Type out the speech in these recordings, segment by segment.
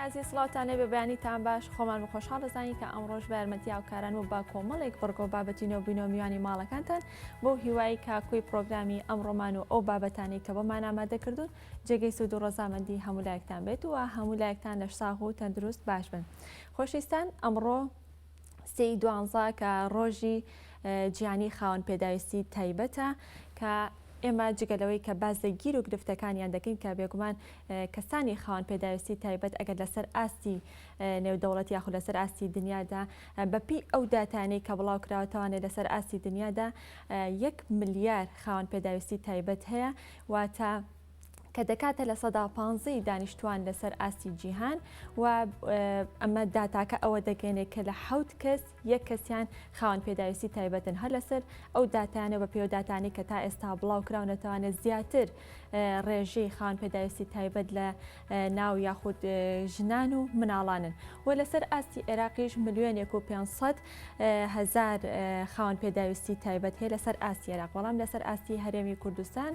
ئازیز سڵاوتان لێبێ بەیانیتان باش خۆمان بە خۆشحاڵ دەزانین کە ئەمڕۆش بە یارمەتی هاوکاران و بە کۆمەڵێک بڕگە و بابەتی نۆبینەوە میوانی ماڵەکانتان بەو هیوای کە کۆی پرۆگرامی ئەمڕۆمان و ئەو بابەتانەی کە بۆمان ئامادە کردوون جێگەی سوود و ڕەزامەندی هەموو لایەکتان بێت و هەموو لایەکتان لەشساغ و تەندروست باش بن. خۆشەویستان ئەمڕۆ سێی دوانزە کە ڕۆژی جیهانی خاوەن پێداویستی تایبەتە کە ئێمە جگە لەوەی کە باس لە گیر و گرفتەکانیان دەکەین کە بێگومان کەسانی خاوەن پێداویستی تایبەت ئەگەر لەسەر ئاستی نێودەوڵەت یاخود لەسەر ئاستی دنیادا بەپی ئەو داتانەی کە بڵاو کراوەتەوانێ لەسەر ئاستی دنیادا یەک ملیار خاوەن پێداویستی تایبەت هەیە واتە کە دەکاتە 15% ی دانیشتوان لەسەر ئاستی جیهان و ئەمە داتاکە ئەوە دەگەێنێت کە لە حەوت کەس یەک کەسیان خاوەن پێداویستی تایبەتن هەر لەسەر ئەو داتانە بە پێ داتانی کە تا ئێستا بڵاو کراونەتوانێت زیاتر ڕێژەی خاوەن پێداویستی تایبەت لە ناو یاخود ژنان و مناڵانن و لەسەر ئاستی عێراقیش ملیۆنێک و 500 هەزار خاوەن پێداویستی تایبەت هەیە لەسەر ئاستی عێراق بەڵام لەسەر ئاستی هەرێمی کوردستان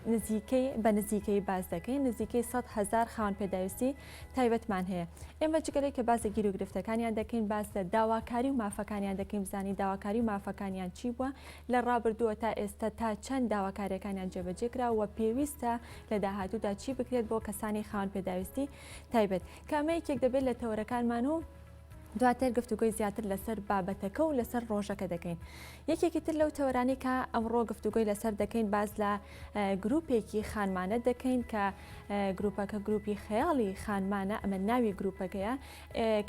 نزیکەی بە نزیکەی باس دەکەین نزیکەی 100 هەزار خاوەن پێداویستی تایبەتمان هەیە ئێمە جگەلێک کە باس لە گیروگرفتەکانیان دەکەین باس لە داواکاری و مافەکانیان دەکەین بزانین داواکاری و مافەکانیان چی بووە لە ڕابردووە تا ئێستا تا چەند داواکاریەکانیان جێبەجێ کرا و پێویستە لە داهاتوودا چی بکرێت بۆ کەسانی خاوەن پێداویستی تایبەت کە ئەمە یەکێک دەبێت لە تەوەرەکانمان و دواتر گفتوگۆی زیاتر لەسەر بابەتەکە و لەسەر ڕۆژەکە دەکەین. یەکێکی تر لەو تەوەرانەی کە ئەمڕۆ گفتوگۆی لەسەر دەکەین باس لە گروپێکی خانمانە دەکەین کە گروپەکە گروپی خەیاڵی خانمانە ئەمە ناوی گروپەکەیە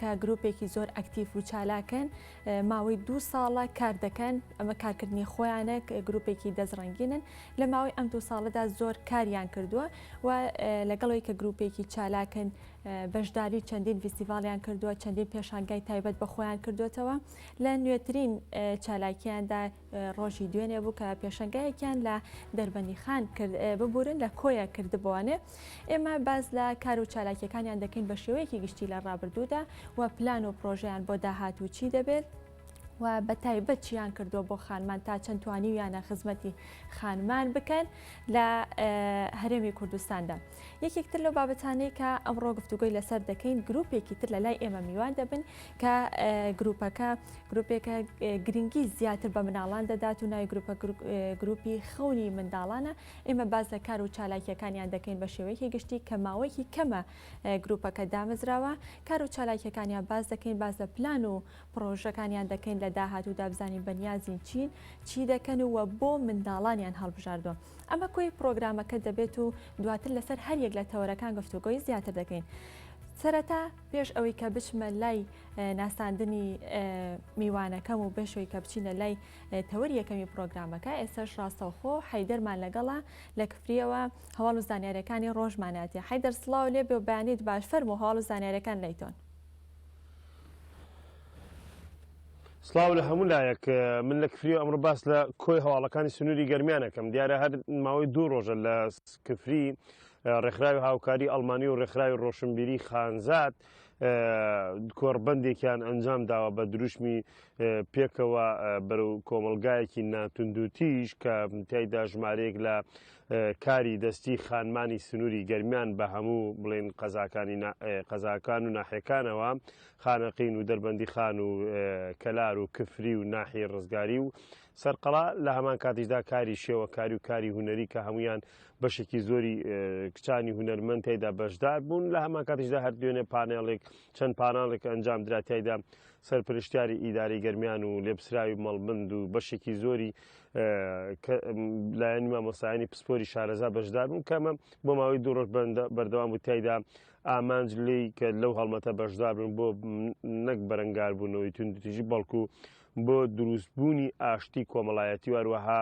کە گروپێکی زۆر ئەکتیف و چالاکن ماوەی دوو ساڵە کار دەکەن ئەمە کارکردنی خۆیانە گروپێکی دەستڕەنگینن لە ماوەی ئەم دوو ساڵەدا زۆر کاریان کردووە و لەگەڵەوەی کە گروپێکی چالاکن بەشداری چەندین ڤیستیڤاڵیان کردووە، چەندین پێشانگای تایبەت بە خۆیان کردووەتەوە. لە نوێترین چالاکییاندا ڕۆژی دوێنێ بوو کە پێشەنگایەکیان لە دەربەندیخان کرد، ببورن لە کۆیە کردبووانێ. ئێمە باس لە کار و چالاکییەکانیان دەکەین بە شێوەیەکی گشتی لە ڕابردوودا و پلان و پڕۆژەیان بۆ داهاتوو چی دەبێت و بە تایبەت چیان کردووە بۆ خانمان تا چەند توانیویانە خزمەتی خانمان بکەن لە هەرێمی کوردستاندا. یەکێک تر لەو بابەتانەی کە ئەمڕۆ گفتوگۆی لەسەر دەکەین گروپێکی تر لە لای ئێمە میوان دەبن کە گروپەکە گروپێکە گرنگی زیاتر بە مناڵان دەدات و ناوی گروپە گروپی خەونی منداڵانە ئێمە باس لە کار و چالاکیەکانیان دەکەین بە شێوەیەکی گشتی کە ماوەیەکی کەمە گروپەکە دامەزراوە کار و چالاکیەکانیان باس دەکەین باس لە پلان و پڕۆژەکانیان دەکەین لە داهاتوودا بزانین بەنیازین چین چی دەکەن و بۆ منداڵانیان هەڵبژاردووە. ئەمە کۆی پڕۆگرامەکە دەبێت و دواتر لەسەر هەر یەک لە تەوەرەکان گفتوگۆی زیاتر دەکەین. سەرەتا پێش ئەوەی کە بچمە لای ناساندنی میوانەکەم و بێشەوەی کە بچینە لای تەوەری یەکەمی پڕۆگرامەکە ئێستاش ڕاستەوخۆ حەیدەرمان لەگەڵە لە کفریەوە هەواڵ و زانیاریەکانی ڕۆژماناتێ حەیدەر سڵاو لێ بێ و بەیانیت باش فەرموو هەواڵ و زانیاریەکان لای تۆن. سڵاو لە هەموو لایەک من لە کفری ئەمڕۆ باس لە کۆی هەواڵەکانی سنووری گەرمیانەکەم دیارە هەر ماوەی دوو ڕۆژە لە کفری ڕێکخراوی هاوکاری ئەڵمانی و ڕێکخراوی ڕۆشنبیری خانزاد کۆڕبەندێکیان ئەنجام داوە بە دروشمی پێکەوە بەرەو کۆمەڵگایەکی ناتوندوتیش کە تایدا ژمارەیەک لە کاری دەستی خانمانی سنووری گەرمیان بە هەموو بڵێن قەزاکانی قەزاکان و ناحیەکانەوە خانەقین و دەربەندیخان و کەلار و کفری و ناحیەی ڕزگاری و سەرقەڵا لە هەمان کاتیشدا کاری شێوەکاری و کاری هونەری کە هەمویان بەشێکی زۆری کچانی هونەرمەند تێیدا بەشدار بوون لە هەمان کاتیشدا هەر دوێنێ پانێڵێک چەند پاناڵێک ئەنجام درا تیایدا سەرپرشتیاری ئیدارەی گەرمیان و لێپسراوی مەڵبند و بەشێکی زۆری لایەنی مامۆستایانی پسپۆری شارەزا بەشدار بوون کەمە بۆ ماوەی دوو ڕۆژ بەردەوام بوو تیایدا ئامانج لێی کە لەو هەڵمەتە بەشدار بن بۆ نەک بەرەنگاربوونەوەی توندوتیژی بەڵکو بۆ دروستبوونی ئاشتی کۆمەڵایەتی و هەروەها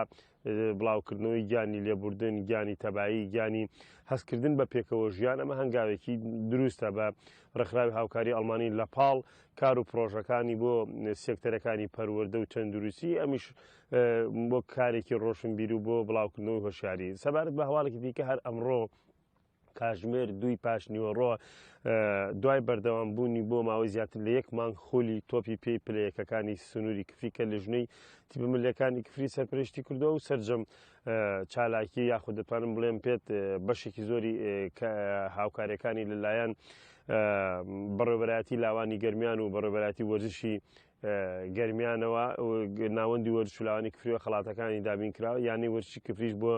بڵاوکردنەوەی گیانی لێبوردن گیانی تەبایی گیانی هەستکردن بە پێکەوە ژیان ئەمە هەنگاوێکی دروستە بە ڕێکخراوی هاوکاری ئەڵمانی لە پاڵ کار و پرۆژەکانی بۆ سێکتەرەکانی پەروەردە و تەندروستی ئەمیش بۆ کارێکی ڕۆشنبیر و بۆ بڵاوکردنەوەی هۆشیاری سەبارەت بە هەواڵێکی دیکە هەر ئەمڕۆ کاژمێر دووی پاش نیوەڕۆ دوای بەردەوام بوونی بۆ ماوەی زیاتر لە یەک مانگ خولی تۆپی پێی پلەیەکەکانی سنووری کفری کە لژنەی تیپە ملیەکانی کفری سەرپەرشتی کردووە و سەرجەم چالاکی یاخود دەتوانم بڵێم پێت بەشێکی زۆری هاوکاریەکانی لەلایەن. بەڕێوەبەرایەتی لاوانی گەرمیان و بەڕێوەبەرایەتی وەرزشی گەرمیانەوە ناوەندی وەرزش و لاوانی کفریوە خەڵاتەکانی دابین کراوە یانەی وەرزشی کفریش بۆ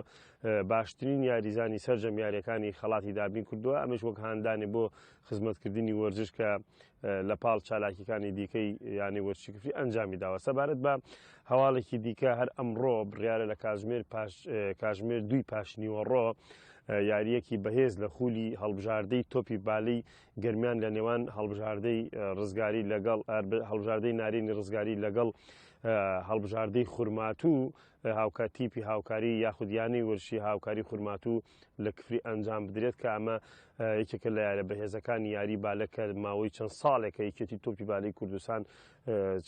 باشترین یاریزانی سەرجەم یاریەکانی خەڵاتی دابین کردووە ئەمەش وەک هاندانی بۆ خزمەتکردنی وەرزش کە لە پاڵ چالاکیەکانی دیکەی یانەی وەرزشی کفری ئەنجامی داوە سەبارەت بە هەواڵێکی دیکە هەر ئەمڕۆ بڕیارە لە کاژمێر پاش کاژمێر دووی پاشنیوەڕۆ یارییەکی بەهێز لە خولی هەڵبژاردەی تۆپی بالی گەرمیان لە نێوان هەڵبژاردەی ڕزگاری لەگەڵ هەڵبژاردەی نارینی ڕزگاری لەگەڵ هەڵبژاردەی خورماتوو هاوکات تیپی هاوکاری یاخود یانەی وەرزشی هاوکاری خورماتوو لە کفری ئەنجام بدرێت کە ئەمە یەکێکە لە یارە بەهێزەکانی یاری بالە کە ماوەی چەند ساڵێکە یەکێتی تۆپی بالی کوردستان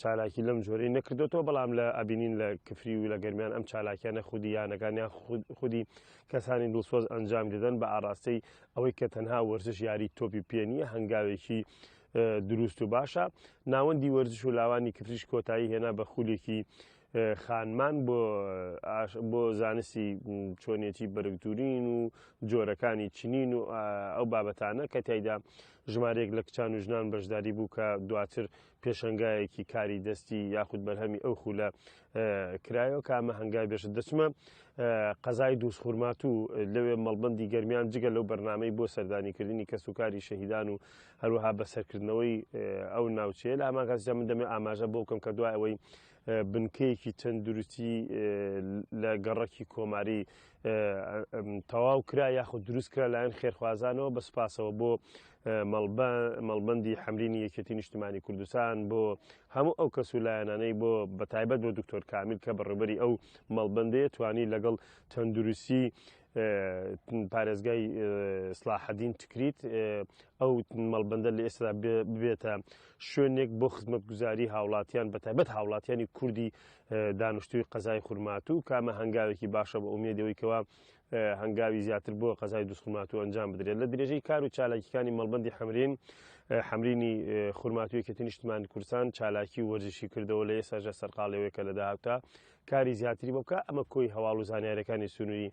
چالاکی لەم جۆرەی نەکردوێتەوە بەڵام لە ئەبینین لە کفری و لە گەرمیان ئەم چالاکیانە خودی یانەکان یان خودی کەسانی دڵسۆز ئەنجام دەدەن بە ئاراستەی ئەوەی کە تەنها وەرزش یاری تۆپی پێ نییە هەنگاوێکی دروست و باشە ناوەندی وەرزش و لاوانی کفریش کۆتایی هێنا بە خولێکی خانمان بۆ بۆ زانستی چۆنیەتی بەرگدورین و جۆرەکانی چنین و ئەو بابەتانە کە تایدا ژمارەیەک لە کچان و ژنان بەشداری بوو کە دواتر پێشەنگایەکی کاری دەستی یاخود بەرهەمی ئەو خولە کرایەوە کە ئەمە هەنگاوی بێشت دەچمە قەزای دووسخورمات و لەوێ مەڵبندی گەرمیان جگە لەو بەرنمەی بۆ سەردانیکردنی کەسوکاری شەهیدان و هەروەها بەسەرکردنەوەی ئەو ناوچەیە لە هەمان کاتیشدا من دەمێ ئاماژە بۆ بکەم کە دوای ئەوەی بنکەیەکی تەندروستی لە گەڕەکی کۆماری تەواو کرا یاخود دروست کرا لایەن خێرخوازانەوە بە سوپاسەوە بۆ مەڵبەندی حەمرینی یەکێتی نیشتمانی کوردستان بۆ هەموو ئەو کەس و لایەنانەی بۆ بەتایبەت بۆ دکتۆر کامیل کە بەڕێوبەری ئەو مەڵبەندەیە توانی لەگەڵ تەندروستی پارێزگای سلاحەدین تکریت ئەو مەڵبەندە لە ئێستا ببێتە شوێنێک بۆ خزمەتگوزاری هاوڵاتیان بەتایبەت هاوڵاتیانی کوردی دانیشتووی قەزای خورماتوو کامە هەنگاوێکی باشە بە ئومێدەوەی کەوا هەنگاوی زیاتر بۆ قەزای دووسخورماتوو ئەنجام بدرێت لە درێژەی کار و چالاکیەکانی مەڵبەندی حەمرین حەمرینی خورماتوو یەکێتی نیشتمانی کوردستان چالاکی و وەرزشی کردەوە لە ئێستاش سەرقاڵەوەی کە لە داهاتوودا کاری زیاتری بۆ بکە ئەمە کۆی هەواڵ و زانیارەکانی سنووری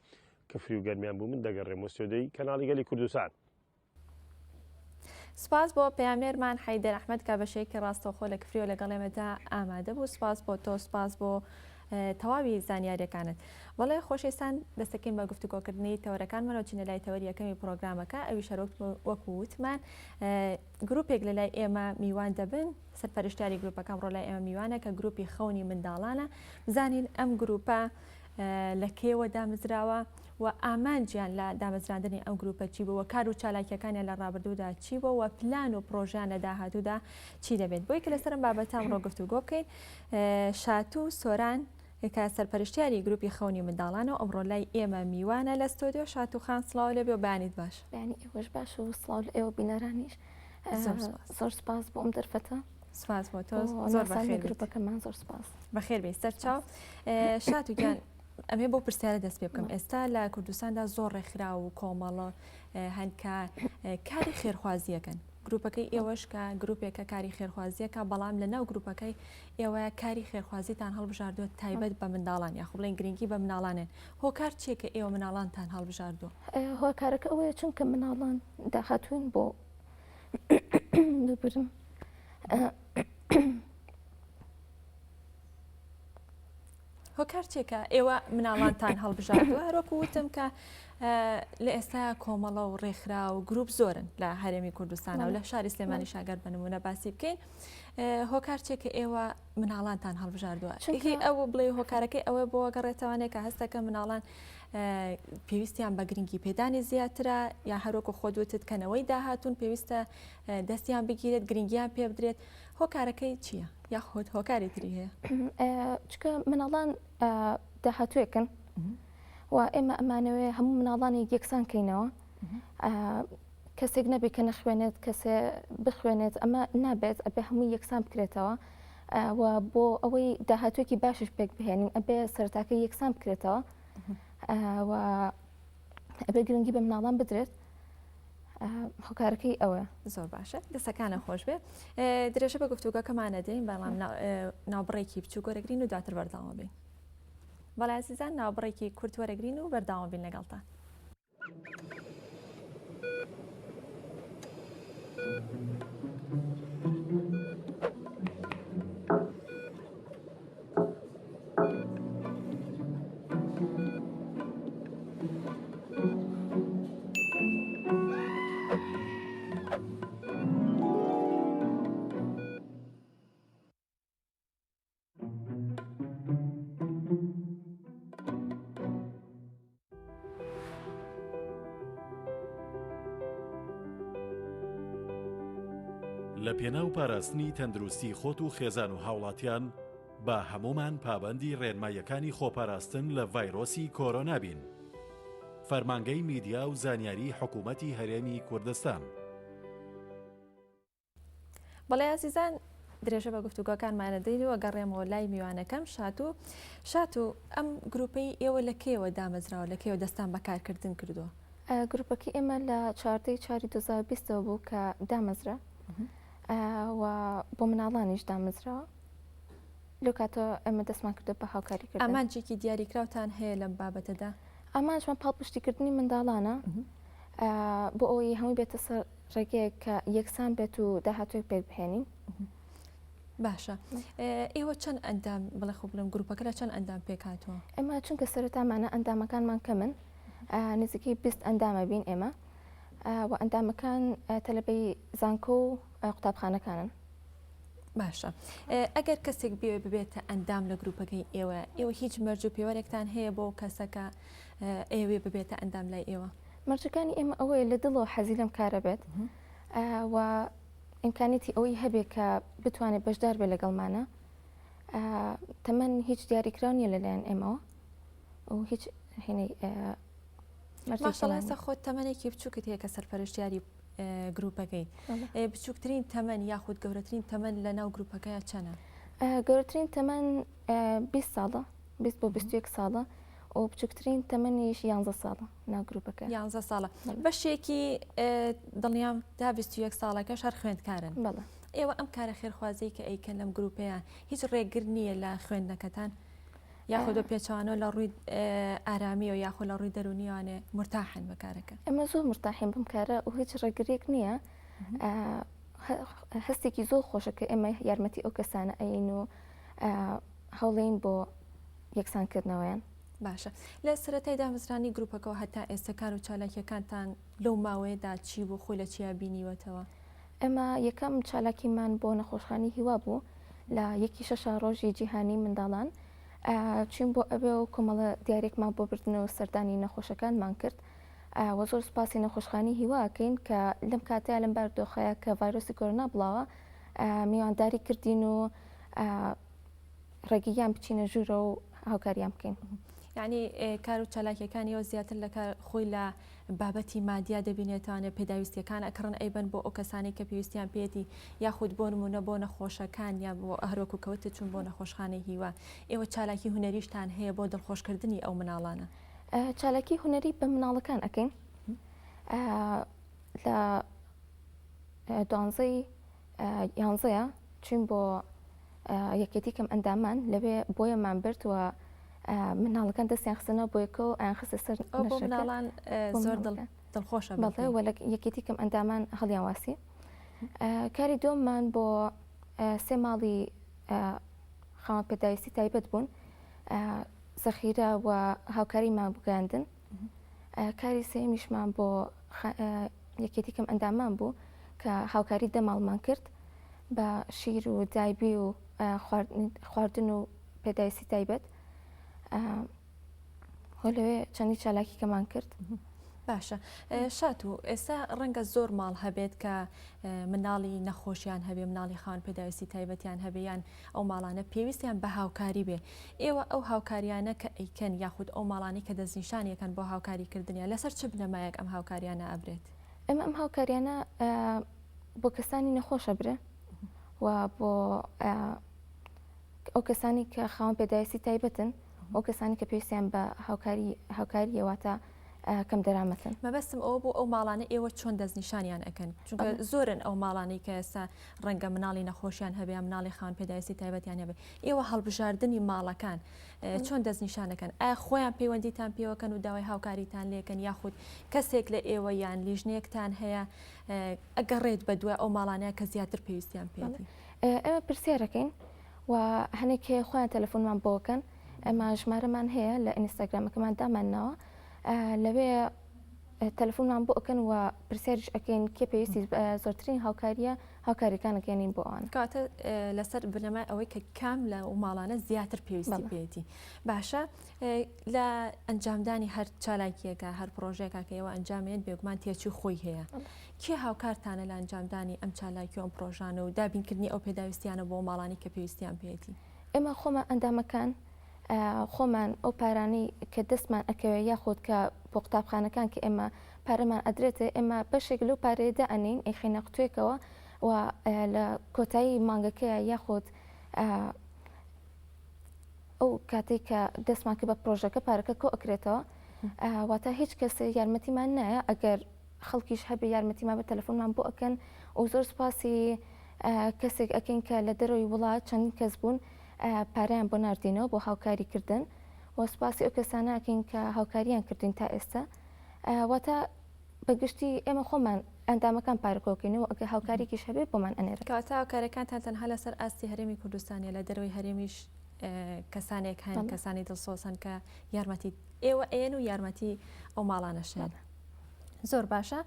کفری و گەرمیان بوو من دەگەڕێم ستۆدیۆی کەناڵی گەلی کوردستان. سوپاس بۆ پەیامنێرمان حەیدەر ئەحمەد کە بە شێوەیەکی ڕاستەوخۆ لە کفریەوە لەگەڵ ئێمەدا ئامادە بوو سوپاس بۆ تۆ سوپاس بۆ تەواوی زانیاریەکانت بەڵێ خۆشەویستان دەستەکەین بە گفتوگۆکردنی تەوەرەکانمانەوە چینە لای تەوەری یەکەمی پرۆگرامەکە ئەویش هەروەک وەکو وتمان گروپێک لە لای ئێمە میوان دەبن سەرپەرشتیاری گروپەکە ئەمڕۆ لای ئێمە میوانە کە گروپی خەونی منداڵانە بزانین ئەم گروپە لە کێوە دامەزراوە و ئامانجیان لە دامەزراندنی ئەم گروپە چی بووە، کار و چالاکییەکانیان لە ڕابردوودا چی بووە و پلان و پڕۆژەیان لە داهاتوودا چی دەبێت. بۆی کە لەسەر ئەم بابەتە ئەمڕۆ گفتوگۆ بکەین، شاتوو سۆران کە سەرپەرشتیاری گروپی خەونی منداڵانە و ئەمڕۆ لای ئێمە میوانە لە ستۆدیۆ. شاتوو خان سڵاو لێ بێ و بەیانیت باش. بەیانی ئێوەش باش و سڵاو لە ئێوە بینەرانیش. زۆر سوپاس. زۆر سوپاس بۆ ئەم دەرفەتە. سوپاس بۆ تۆ زۆر بەخێر بیت. گروپەکەمان زۆر سوپاس. بەخێر بێی سەرچاو. شاتوو گیان ئەمێ بۆ پرسیارە دەست پێ بکەم ئێستا لە کوردستاندا زۆر ڕێکخراو و کۆمەڵە هەن کە کاری خێرخوازیەکەن گروپەکەی ئێوەش کە گروپێکە کاری خێرخوازیەکە بەڵام لە ناو گروپەکەی ئێوە کاری خێرخوازیتان هەڵبژاردووە تایبەت بە منداڵان یاخۆ بڵێن گرنگی بە مناڵانێن هۆکار چییە کە ئێوە مناڵانتان هەڵبژاردووە؟ هۆکارەکە ئەوەیە چونکە مناڵان داهاتوون بۆ ببرم هۆکار چیە کە ئێوە مناڵانتان هەڵبژاردووە هەروەکو وتم کە لە ئێستا کۆمەڵە و ڕێکخرا و گروپ زۆرن لە هەرێمی کوردستانە و لە شاری سلێمانی شاگەر بە نمونە باسی بکەین هۆکار چیە کە ئێوە مناڵانتان هەڵبژاردووە چونکی ئەوە بڵێ هۆکارەکەی ئەوە بۆ گەڕێتەوانێک کە هەستەکە مناڵان پێویستیان بە گرنگی پێدانی زیاترە یا هەروەکو خۆت وتت کەنەوەی داهاتون پێویستە دەستیان بگیرێت گرنگیان پێ بدرێت هۆکارەکەی چییە؟ یاخود هۆکاری تری هەیە؟ چونکە مناڵان داهاتوویەکن و ئێمە ئەمانەوێ هەموو مناڵانی یەکسان کەینەوە کەسێک نەبێت کە نەخوێنێت کەسێ بخوێنێت ئەمە نابێت ئەبێ هەموو یەکسان بکرێتەوە و بۆ ئەوەی داهاتوێکی باشش پێک بهێنین ئەبێ سەرتاکە یەکسان بکرێتەوە و ئەبێ گرنگی بە مناڵان بدرێت هۆکارەکەی ئەوە. زۆر باشە دەسەکانە خۆش بێ درێژە بە گفتوگەکەمان نەدەین بەڵام ناوبڕێکی بچوو گۆرەگرین و دواتر بەردەوام بین بەڵێ ئازیزان ناوبڕێکی کورت وەرەگرین و بەردەوام بین لەگەڵتان. لە پێناو پاراستنی تەندروستی خۆت و خێزان و هاوڵاتیان با هەموومان پابەندی ڕێنماییەکانی خۆپاراستن لە ڤایرۆسی کۆرۆنا بین. فەرمانگەی میدیا و زانیاری حکوومەتی هەرێمی کوردستان. بەڵێ ئازیزان درێژە بە گفتوگۆکانمان دەدەین و گەڕێمەوە لای میوانەکەم شاتوو شاتوو ئەم گروپەی ئێوە لە کەیەوە دامەزراوە لە کەیەوە دەستان بەکارکردن کردووە؟ گروپەکەی ئێمە لە چواردەی چواری 2020ەوە بوو کە دامەزرا و بۆ مناڵانیش دامەزراوە لەو کاتەوە ئێمە دەستمان کردو بە هاوکاری کردن. ئامانجێکی دیاریکراوتان هەیە لەم بابەتەدا؟ ئامانجمان پاڵپشتیکردنی منداڵانە بۆ ئەوەی هەمووی بێتە سەر ڕێگەیەک کە یەکسان بێت و داهاتووێک پێک بهێنین. باشە ئێوە چەند ئەندام بڵێ خۆ بڵێم گروپەکە لە چەند ئەندام پێک هاتووە؟ ئێمە چونکە سەرەتامانە ئەندامەکانمان کەمن نزیکەی 20 ئەندامە بین ئێمە و ئەندامەکان تەلەبەی زانکۆ و قوتابخانەکانن. باشە ئەگەر کەسێک بێ ببێتە ئەندام لە گروپەکەی ئێوە ئێوە هیچ مەرج و پێوەرێکتان هەیە بۆ کەسەکە ئێوێ ببێتە ئەندام لای ئێوە؟ مەرجەکانی ئێمە ئەوەیە لە دڵەوە حەزی لەم کارە بێت و ئیمکانیتی ئەوەی هەبێت کە بتوانێت بەشدار بێت لەگەڵمانە تەمەن هیچ دیاریکراو نییە لەلایەن ئێمەوە و هیچ هێنەی ماشەڵاسە خۆت تەمەنێکی بچووکت هەیە کە سەرپەرشتیاری گروپەکەی بچووکترین تەمەن یاخود گەورەترین تەمەن لە ناو گروپەکەی چەنە؟ گەورەترین تەمەن 20 ساڵە 20 بۆ 21 ساڵە و بچووکترین تەمەنیش یانزە ساڵە ناو گروپەکە. یانزە ساڵە بەشێکی دڵنیام تا 21 ساڵەکەش هەر خوێندکارن. بەڵێ. ئێوە ئەم کارە خێرخوازیەی کە ئەیکەن لەم گروپەیە هیچ ڕێگر نییە لە خوێندنەکەتان؟ یاخود بە پێچەوانەوە لە ڕووی ئارامیەوە یاخۆ لە ڕووی دەرونیوانێ مرتاحن بە کارەکە؟ ئێمە زۆر مرتاحین بەم کارە و هیچ ڕێگریەک نییە. هەستێکی زۆر خۆشە کە ئێمە یارمەتی ئەو کەسانە ئەین و هەوڵین بۆ یەکسانکردنەوەیان. باشە لە سەرەتای دامەزرانی گروپەکەوە هەتا ئێستا کار و چالاکیەکانتان لەو ماوەیەدا چی بوو خۆی لە چیا بینیوەتەوە؟ ئێمە یەکەم چالاکیمان بۆ نەخۆشخانەی هیوا بوو لە یەکی شەشا ڕۆژی جیهانی منداڵان چوین بۆ ئەوێ و کۆمەڵە دیارێکمان بۆ بردن و سەردانی نەخۆشەکانمان کرد و زۆر سوپاسی نەخۆشخانەی هیوا ئەکەین کە لەم کاتەیە لەم بارودۆخەیە کە ڤایرۆسی کۆرۆنا بڵاوە میوانداری کردین و ڕێگەیان بچینە ژوورە و هاوکاریان بکەین. یعنی کار و چالاکیەکانیەوە زیاتر لە کار خۆی لە بابەتی مادیا دەبینێتوانێ پێداویستیەکان ئەکڕن ئەیبەن بۆ ئەو کەسانی کە پێویستیان پێێتی یاخود بۆ نمونە بۆ نەخۆشەکان یا بۆ هەروەکو کەوتە چون بۆ نەخۆشخانەی هیوا ئێوە چالاکی هونەریشتان هەیە بۆ دڵخۆشکردنی ئەو مناڵانە؟ چالاکی هونەری بە مناڵەکان ئەکەین لە دوانزەی یانزەیە چوین بۆ یەکێتی کەم ئەندامان لەوێ بۆیەمان برد و مناڵەکان دەستیان خستنەوە بۆیەکە و ئەیان خستە سەر بۆ مناڵان زۆر دڵ دڵخۆشە بەڵێ وە لە یەکێتی کەم ئەندامان هەڵیان واسی کاری دووەممان بۆ سێ ماڵی خاوەن پێداویستی تایبەت بوون زەخیرە و هاوکاریمان بگەیاندن کاری سێمیشمان بۆ یەکێتی کەم ئەندامان بوو کە هاوکاری دە ماڵمان کرد بە شیر و دایبی و خواردن و پێداویستی تایبەت هۆ لەوێ چەندی چالاکیکەمان کرد. باشە شاتوو ئێستا ڕەنگە زۆر ماڵ هەبێت کە مناڵی نەخۆشیان هەبێ مناڵی خاوەن پێداویستی تایبەتیان هەبێ یان ئەو ماڵانە پێویستیان بە هاوکاری بێ ئێوە ئەو هاوکاریانە کە ئەیکەن یاخود ئەو ماڵانی کە دەستنیشانیەکەن بۆ هاوکاریکردنیان لەسەر چ بنەمایەک ئەم هاوکاریانە ئەبرێت؟ ئێمە ئەم هاوکاریانە بۆ کەسانی نەخۆش ئەبرێ و بۆ ئەو کەسانی کە خاوەن پێداویستی تایبەتن ئەو کەسانی کە پێویستیان بە هاوکاری هاوکاریە واتە. کەم دەرامەتن. مەبەستم ئەوە بوو ئەو ماڵانە ئێوە چۆن دەستنیشانیان ئەکەن؟ چونکە زۆرن ئەو ماڵانەی کە ئێستا ڕەنگە مناڵی نەخۆشیان هەبێ یا مناڵی خاوەن پێداویستی تایبەتیان هەبێ ئێوە هەڵبژاردنی ماڵەکان چۆن دەستنیشان دەکەن؟ ئایا خۆیان پەیوەندیتان پێوەکەن و داوای هاوکاریتان لێکەن یاخود کەسێک لە ئێوە یان لیژنەیەکتان هەیە ئەگەڕێت بە دوای ئەو ماڵانەیە کە زیاتر پێویستیان پێیەتی؟ ئێمە پرسیارەکەین و هەنێک هەیە خۆیان تەلەفۆنمان بۆکەن ئێمە ژمارەمان هەیە لە ئینستاگرامەکەمان دامانناوە لەوێ تەلەفۆنمان بۆ ئەکەن و پرسیاریش ئەکەین کێ پێویستی زۆرترین هاوکاریە هاوکاریەکان ئەگەیەنین بۆ ئەوان. کەواتە لەسەر بنەمای ئەوەی کە کام لە ماڵانە زیاتر پێویستی پێیەتی باشە لە ئەنجامدانی هەر چالاکیەکە هەر پرۆژەیەکە کە ئێوە ئەنجامێن بێگومان تێچوو خۆی هەیە کێ هاوکارتانە لە ئەنجامدانی ئەم چالاکی و ئەم پرۆژانە و دابینکردنی ئەو پێداویستیانە بۆ ماڵانی کە پێویستیان پێیەتی؟ ئێمە خۆمان ئەندامەکان خۆمان ئەو پارانەی کە دەستمان ئەکەوێ یاخود کە بۆ قوتابخانەکان کە ئێمە پارەمان ئەدرێتێ ئێمە بەشێک لەو پارەیە دائەنێین ئەیخەینە قوتوێکەوە و لە کۆتایی مانگەکەیە یاخود ئەو کاتێک کە دەستمان کرد بە پرۆژەکە پارەکە کۆ ئەکرێتەوە واتە هیچ کەسێ یارمەتیمان نایە ئەگەر خەڵکیش هەبێ یارمەتیمان بە تەلەفۆنمان بۆ ئەکەن و زۆر سوپاسی کەسێک ئەکەین کە لە دەرەوەی وڵات چەندین کەس بوون پارەیان بۆ ناردینەوە بۆ هاوکاری کردن و سوپاسی ئەو کەسانە ئەکەین کە هاوکاریان کردین تا ئێستا واتە بەگشتی ئێمە خۆمان ئەندامەکان پارە کۆکەینەوە ئەگەر هاوکاریکیش هەبێ بۆمان ئەنێرن. کەواتە هاوکاریەکانتان تەنها لەسەر ئاستی هەرێمی کوردستانە لە دەرەوەی هەرێمیش کەسانێک هەن کەسانی دڵسۆز هەن کە یارمەتی ئێوە ئەیەن و یارمەتی ئەو ماڵانەش هەن. زۆر باشە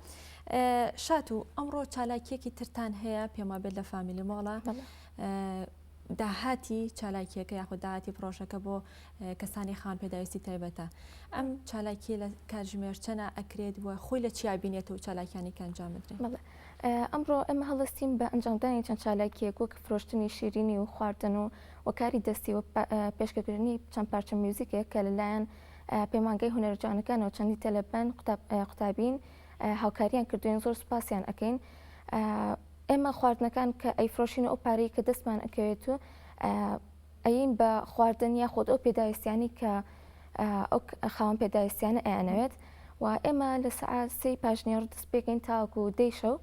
شاتوو ئەمڕۆ چالاکیەکی ترتان هەیە پێم وابێت لە فامیلی مۆڵە داهاتی چالاکیەکە یاخود داهاتی پرۆژەکە بۆ کەسانی خان پێداویستی تایبەتە ئەم چالاکی لە کاتژمێر چەنە ئەکرێت و خۆی لە چیا بینێت و چالاکیانی کە ئەنجام بدرێن؟ ئەمڕۆ ئێمە هەڵستین بە ئەنجامدانی چەند چالاکیەک وەک فرۆشتنی شیرینی و خواردن و و کاری دەستی و پێشکەکردنی چەند پارچە میوزیکێک کە لەلایەن پەیمانگەی هونەرە جوانەکانەوە چەندی تەلەبەن قوتابین هاوکاریان کردوین زۆر سوپاسیان ئەکەین ئێمە خواردنەکان کە ئەیفرۆشین و ئەو پارەی کە دەستمان ئەکەوێت و ئەین بە خواردن یاخود ئەو پێداویستیانی کە ئەو خاوەن پێداویستیانە ئەیانەوێت و ئێمە لە سەعات سێی پاشنیوەڕۆ دەست پێکەین تاوەکو دەی شەو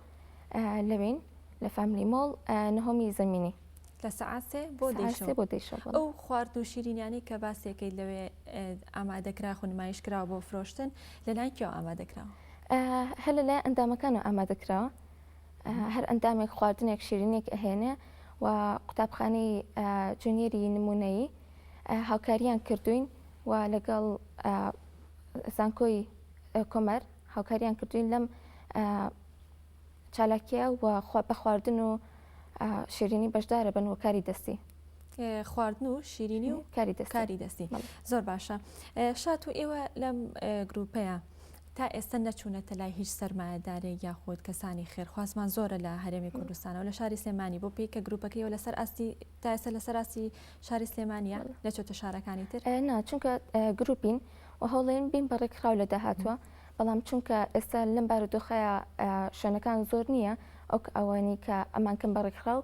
لەوێین لە فامیلی مۆڵ نهۆمی زەمینی. لە سەعات سێ بۆ دەی شەو. بۆ دەی شەو. ئەو خواردن و شیرینیانەی کە باسێکەیت لەوێ ئامادەکرا خو نمایش کراوە بۆ فرۆشتن لەلایەن کێوە ئامادەکراوە؟ هەر لەلایەن ئەندامەکانەوە ئامادەکراوە. هەر ئەندامێک خواردنێک شیرینێک ئەهێنێ و قوتابخانەی جونیەری نمونەیی هاوکاریان کردوین و لەگەڵ زانکۆی کۆمار هاوکاریان کردوین لەم چالاکیە و بە خواردن و شیرینی بەشدارە بن و کاری دەستی. خواردن و شیرینی و کاری دەستی. کاری دەستی. زۆر باشە شات و ئێوە لەم گروپەیە تا ئێستا نەچوونەتە لای هیچ سەرمایەدارێک یاخود کەسانی خێرخوازمان زۆرە لە هەرێمی کوردستانەوە لە شاری سلێمانی بۆ پێی کە گروپەکەیەوە لەسەر ئاستی تا ئێستا لەسەر ئاستی شاری سلێمانە نەچۆتە شارەکانی تر؟ نا چونکە گروپین و هەوڵێن بین بە ڕێکخراو لە داهاتوە بەڵام چونکە ئێستا لەم بارودۆخەیە شوێنەکان زۆر نییە ئەو ئەوانی کە ئەمانکەن بە ڕێکخراو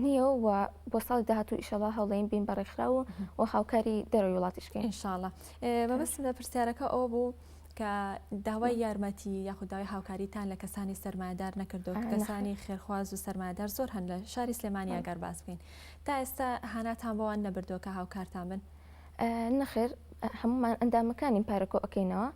نییە و بۆ ساڵی داهاتوو ئیشەڵا هەوڵین بین بە ڕێکخراو و هاوکاری دەرەوەی وڵاتیش بکەین. ئینشاڵا. مەبەستم لە پرسیارەکە ئەوە بوو کە داوای یارمەتی یاخود داوای هاوکاریتان لە کەسانی سەرمایەدار نەکردو کەسانی خێرخواز و سەرمایەدار زۆر هەن لە شاری سلێمانی ئەگەر باس بکەین تا ئێستا هاناتان بۆوان نەبردووە کە هاوکارتان بن؟ نەخێر هەمومان ئەندامەکانین پارە کۆ ئەکەینەوە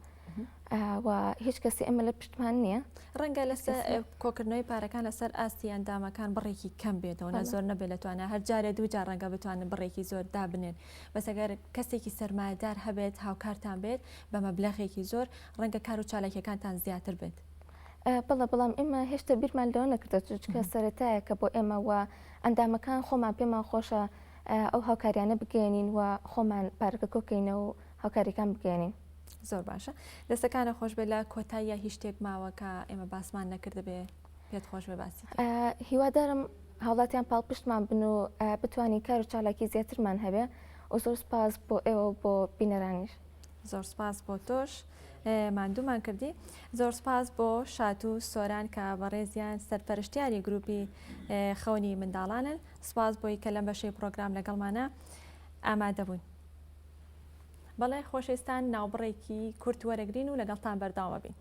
و هیچ کەسی ئێمە لە پشتمان نییە. ڕەنگە لەسەر کۆکردنەوەی پارەکان لەسەر ئاستی ئەندامەکان بڕێکی کەم بێتەوە نە زۆر نەبێت لە توانە هەر جارێ دوو جار ڕەنگە بتوانن بڕێکی زۆر دابنێن بەس ئەگەر کەسێکی سەرمایەدار هەبێت هاوکارتان بێت بە مەبلەغێکی زۆر ڕەنگە کار و چالاکیەکانتان زیاتر بێت. بەڵێ بەڵام ئێمە هێشتا بیرمان لەوە نەکردە چونکە سەرەتایە کە بۆ ئێمە و ئەندامەکان خۆمان پێمان خۆشە ئەو هاوکاریانە بگەیەنین و خۆمان پارەکە کۆکەینەوە و هاوکاریەکان بگەیەنین. زۆر باشە دەستەکانە خۆش بێت لە کۆتاییە هیچ شتێک ماوە کە ئێمە باسمان نەکردبێ پێت خۆش بێ باسی هیوادارم هاوڵاتیان پاڵپشتمان بن و بتوانین کار و چالاکی زیاترمان هەبێ و زۆر سپاس بۆ ئێوە و بۆ بینەرانیش. زۆر سپاس بۆ تۆش ماندوومان کردی زۆر سپاس بۆ شاتوو سۆران کە بەڕێزیان سەرپەرشتیاری گروپی خەونی منداڵانن سپاس بۆی کە لەم بەشەی پرۆگرام لەگەڵمانە ئامادە بوون. بەڵێ خۆشەویستان ناوبڕێکی کورت وەرەگرین و لەگەڵتان بەردەوام ئەبین.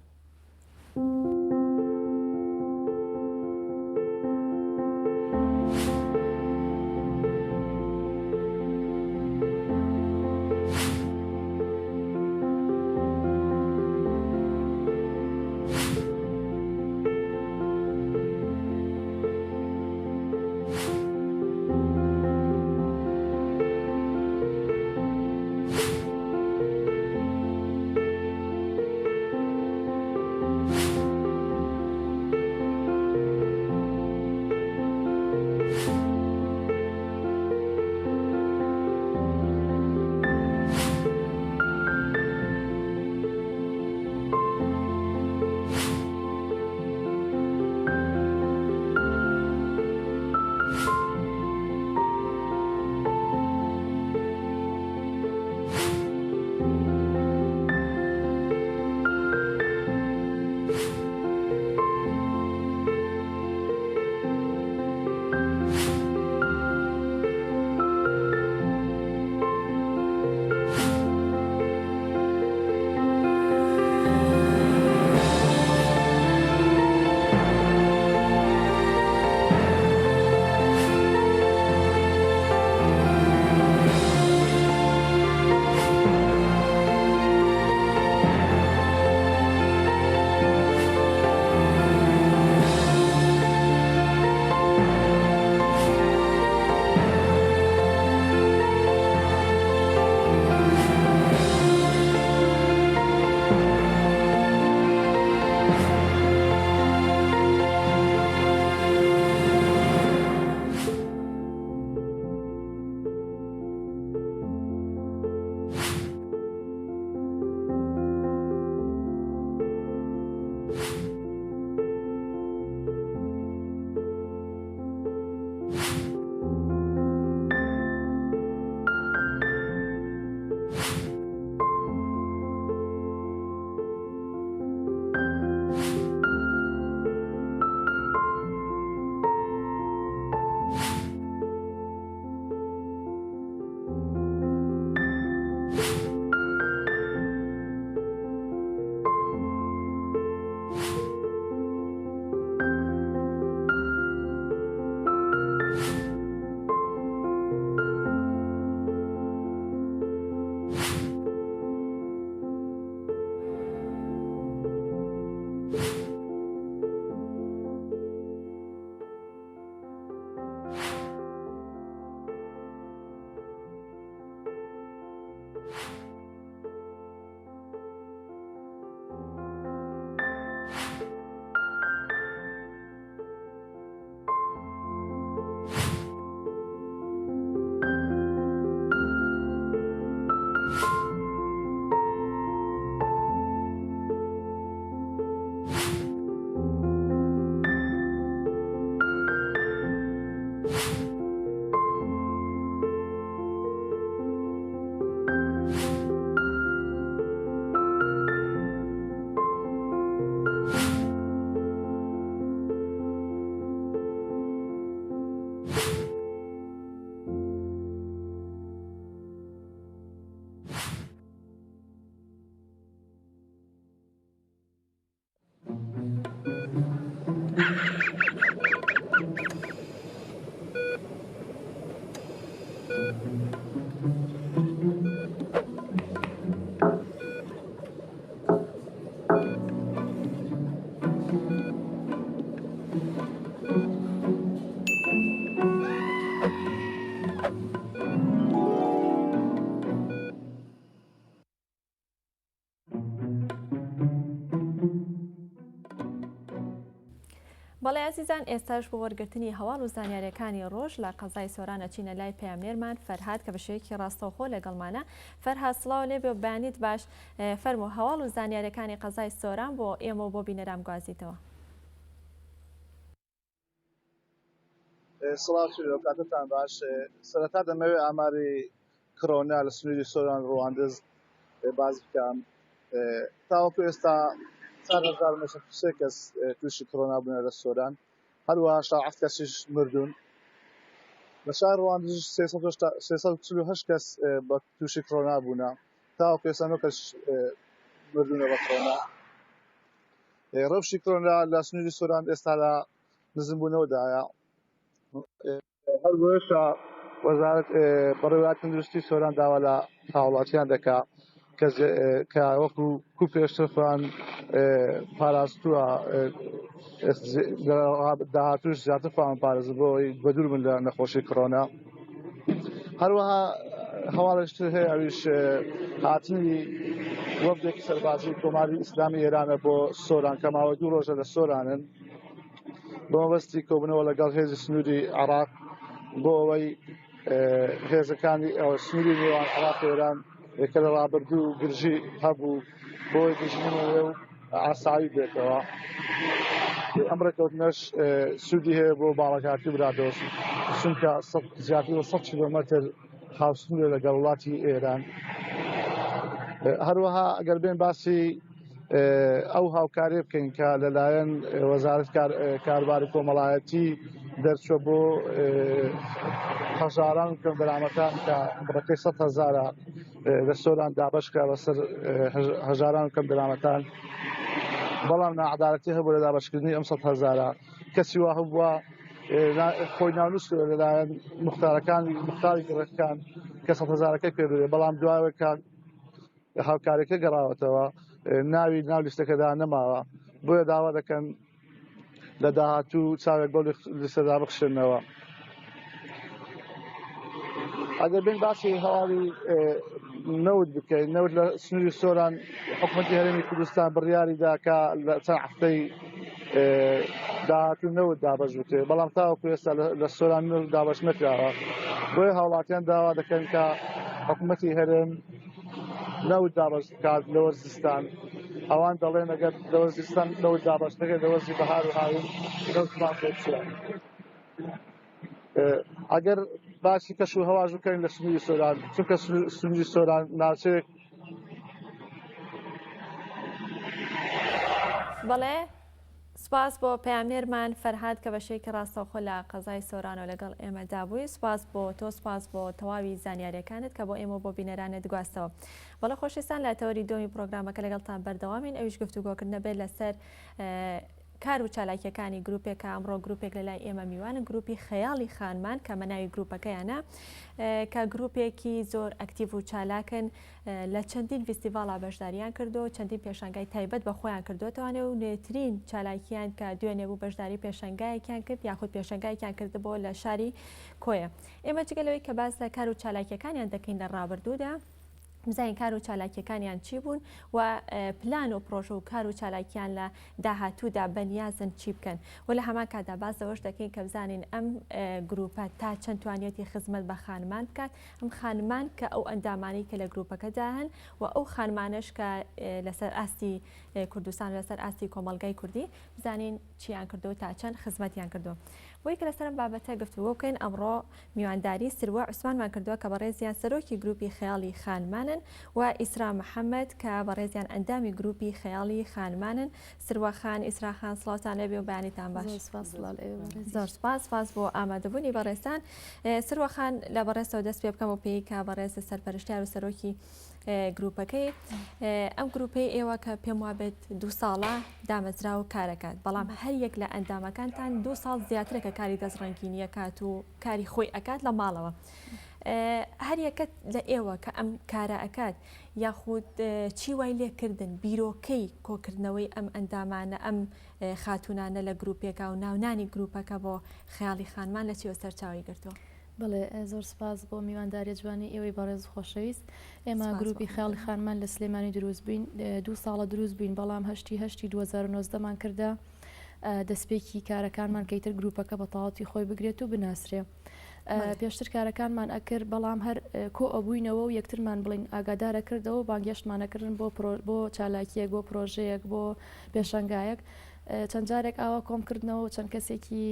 بەڵێ ئازیزان ئێستاش بۆ وەرگرتنی هەواڵ و زانیاریەکانی ڕۆژ لە قەزای سۆران ئەچینە لای پەیامنێرمان فەرهاد کە بە شێوەیەکی ڕاستەوخۆ لەگەڵمانە فەرهاد سڵاو لێ بێ و بەیانیت باش فەرموو هەواڵ و زانیاریەکانی قەزای سۆران بۆ ئێمە و بۆ بینەران بگوازیتەوە. سڵاو سوید کاتتان باش سەرەتا دەمەوێت ئاماری کرۆنا لە سنووری سۆران ڕواندز باز بکەم تاوەکو ئێستا 4903 کەس تووشی کۆرۆنا بوونە لە سۆران هەروەها 87 کەسیش مردوون لە شار ڕواندز 348 کەس بە تووشی کۆرۆنا بوونە. تاوەکو ئێستا نۆ کەس مردوونە بە کۆرۆنا. ڕەوشی کۆرۆنا لە سنووری سۆران ئێستا لە نزمبوونەوەدایە. هەر بۆیەشە وەزارەت بەڕێوەبەرایەتی تەندروستی سۆران داوا لە هاوڵاتیان دەکا کە وەکو کو پێشتر خۆیان پاراستووە داهاتوش زیاتر خۆیان پارێزن بۆ ئەوەی بەدوور بن لە نەخۆشی کۆرۆنا. هەروەها هەواڵێکی تر هەیە ئەویش هاتنی وەفدێکی سەربازی کۆماری ئیسلامی ئێرانە بۆ سۆران کە ماوەی دوو ڕۆژە لە سۆرانن بۆ مەبەستی کۆبوونەوە لەگەڵ هێزی سنووری عێراق بۆ ئەوەی هێزەکانی سنووری نێوان عێراق و ئێران کە لە ڕابردوو گرژی هەبوو بۆی گرژی نەمێنێ و ئاسایی بێتەوە. ئەم ڕێککەوتنەش سوودی هەیە بۆ باڵەکاتی برادۆست چونکە زیاتر لە 100 کیلۆمەتر هاوسنوورە لەگەڵ وڵاتی ئێران. هەروەها ئەگەر بێن باسی ئەو هاوکاریە بکەین کە لەلایەن وەزارەت کاروباری کۆمەڵایەتی دەرچوە بۆ هەژاران و کەمدەرامەتان کە بڕەکەی 100 هەزارە لە سۆران دابەش کرا بەسەر هەژاران و کەمدەرامەتان بەڵام ناعەدالەتی هەبوو لە دابەشکردنی ئەم 100 هەزارە کەسی وا هەبووە خۆی ناونووس لەلایەن مختارەکانی مختاری گەڕەکان کە 100 هەزارەکەی پێ بدرێت بەڵام دوایەوە کە هاوکارەکە گەڕاوەتەوە ناوی ناو لیستەکەدا نەماوە بۆیە داوا دەکەن لە داهاتوو چاوێک بەو لیستەدا بخشێنەوە. ئەگەر بین باسی هەواڵی نەوت بکەین نەوت لە سنووری سۆران حکوومەتی هەرێمی کوردستان بڕیاری دا کە لە چەند هەفتەی داهاتوو نەوت دابەش بکرێت بەڵام تاوەکو ئێستا لە سۆران نەوت دابەش نەکراوە بۆیە هاوڵاتیان داوا دەکەن کە حکوومەتی هەرێم نەوت دابەش بکات لە وەرزستان ئەوان دەڵێن ئەگەر لە وەرزستان نەوت دابەش نەکرێت لە وەرزی بەهار و هاوین نەوتمان پێ بچێت ئەگەر باسی کەش و هەواش بکەین لە سنووری سۆران چونکە سنووری سۆران ناوچەیەک بەڵێ سپاس بۆ پەیامنێرمان فەرهاد کە بە شێوەیەکی ڕاستەوخۆ لە قەزای سۆرانەوە لەگەڵ ئێمەدا بووی سپاس بۆ تۆ سپاس بۆ تەواوی زانیاریەکانت کە بۆ ئێمە و بۆ بینەرانت گواستەوە بەڵێ خۆشەویستان لە تەوەری دووەمی پرۆگرامەکە لەگەڵتان بەردەوامین ئەویش گفتوگۆکردنە بێت لەسەر کار و چالاکیەکانی گروپێک کە ئەمڕۆ گروپێک لە لای ئێمە میوانن گروپی خەیاڵی خانمان کە مەناوی گروپەکەیانە کە گروپێکی زۆر ئەکتیڤ و چالاکن لە چەندین ڤیستیڤاڵا بەشداریان کردووە و چەندین پێشانگای تایبەت بە خۆیان کردووەتەوانێ و نوێترین چالاکیان کە دوێنێ بوو بەشداری پێشەنگایەکیان کرد یاخود پێشەنگایەکیان کردبوو لە شاری کۆیە. ئێمە جگە لەوەی کە باس لە کار و چالاکیەکانیان دەکەین لە ڕابردوودا، بزانین کار و چالاکیەکانیان چی بوون و پلان و پرۆژە و کار و چالاکیان لە داهاتوودا بەنیازن چی بکەن و لە هەمان کاتدا باس لەوەش دەکەین کە بزانین ئەم گروپە تا چەند توانیەتی خزمەت بە خانمان بکات ئەم خانمان کە ئەو ئەندامانەی کە لە گروپەکەدا هەن و ئەو خانمانەش کە لەسەر ئاستی کوردستان لەسەر ئاستی کۆمەڵگای کوردی بزانین چیان کردو تا چەند خزمەتیان کردو بۆی کە لەسەرم بابەتە گفتوگۆ بکەین ئەمڕۆ میوانداری سروە عوسمانمان کردووە کە بەڕێزیان سەرۆکی گروپی خەیاڵی خانمانن و ئیسرا محەممەد کە بەڕێزیان ئەندامی گروپی خەیاڵی خانمانن سروە خان، ئیسرا خان سڵاوتان لێبێ و بەیانیتان باش. زۆر سپاس سڵاو لە ئێوە بەڕێزیش. زۆر سپاس سپاس بۆ ئامادەبوونی بەڕێزتان. سروە خان لە بەڕێزتەوە دەست پێ بکەم و پێی کە بەڕێز سەرپەرشتیار و سەرۆکی گروپەکەی ئەم گروپەی ئێوە کە پێم وابێت دوو ساڵە دامەزرا و کارەکات بەڵام هەر یەک لە ئەندامەکانتان دوو ساڵ زیاترە کە کاری دەستڕەنگینیە کات و کاری خۆی ئەکات لە ماڵەوە. هەر یەکە لە ئێوە کە ئەم کارە ئەکات یاخود چی وای لێکردن بیرۆکەی کۆکردنەوەی ئەم ئەندامانە ئەم خاتوونانە لە گروپێکا و ناونانی گروپەکە بۆ خەیاڵی خانمان لە چیوە سەرچاوەی گرتووە؟ بەڵێ زۆر سپاس بۆ میوانداریە جوانی ئێوەی بەڕێز و خۆشەویست ئێمە گروپی خەیاڵی خانمان لە سلێمانی دروست بووین دوو ساڵە دروست بووین بەڵام هەشتی هەشتی 2019 مان کردە دەستپێکی کارەکانمان کە ئیتر گروپەکە بە تەواوەتی خۆی بگرێت و بناسرێ. پێشتر کارەکانمان ئەکرد بەڵام هەر کۆ ئەبووینەوە و یەکترمان بڵین ئاگادارە کردەوە و بانگێشتمانەکردن بۆ بۆ چالاکیەک بۆ پرۆژەیەک بۆ پێشەنگایەک چەند جارێک ئاوا کۆم کردنەوە و چەند کەسێکی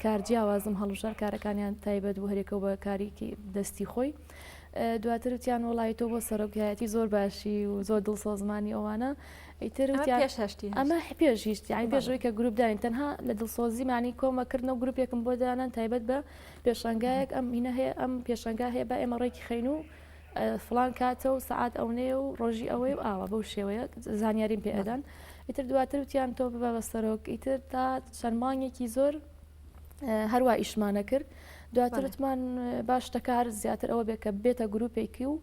کار جیاوازم هەڵبژارد کارەکانیان تایبەت بوو هەرێکەوە بە کاریکی دەستی خۆی دواتر وتیان وڵی تۆ بۆ سەرۆکایەتی زۆر باشی و زۆر دڵسۆزمانی ئەوانە ئیتر وتیان پێش هەشتی ئەمە پێش هیچ یانی پێش ئەوەی کە گروپ داین تەنها لە دڵسۆزیمانی کۆمەکردنەوە گروپێکم بۆ دانان تایبەت بە پێشانگایەک ئەم هینە هەیە ئەم پێشانگا هەیە با ئێمە ڕێکی خەین و. فڵان کاتە و سەعات ئەونەیە و ڕۆژی ئەوەیە و ئاوا بەو شێوەیە زانیاریم پێ ئەدان ئیتر دواتر وتیان تۆ ببە بە سەرۆک ئیتر تا چەند مانگێکی زۆر هەروە ئیشمانە کرد دواتر وتمان باش شتەکە هەر زیاتر ئەوە بێ کە بێتە گروپێکی و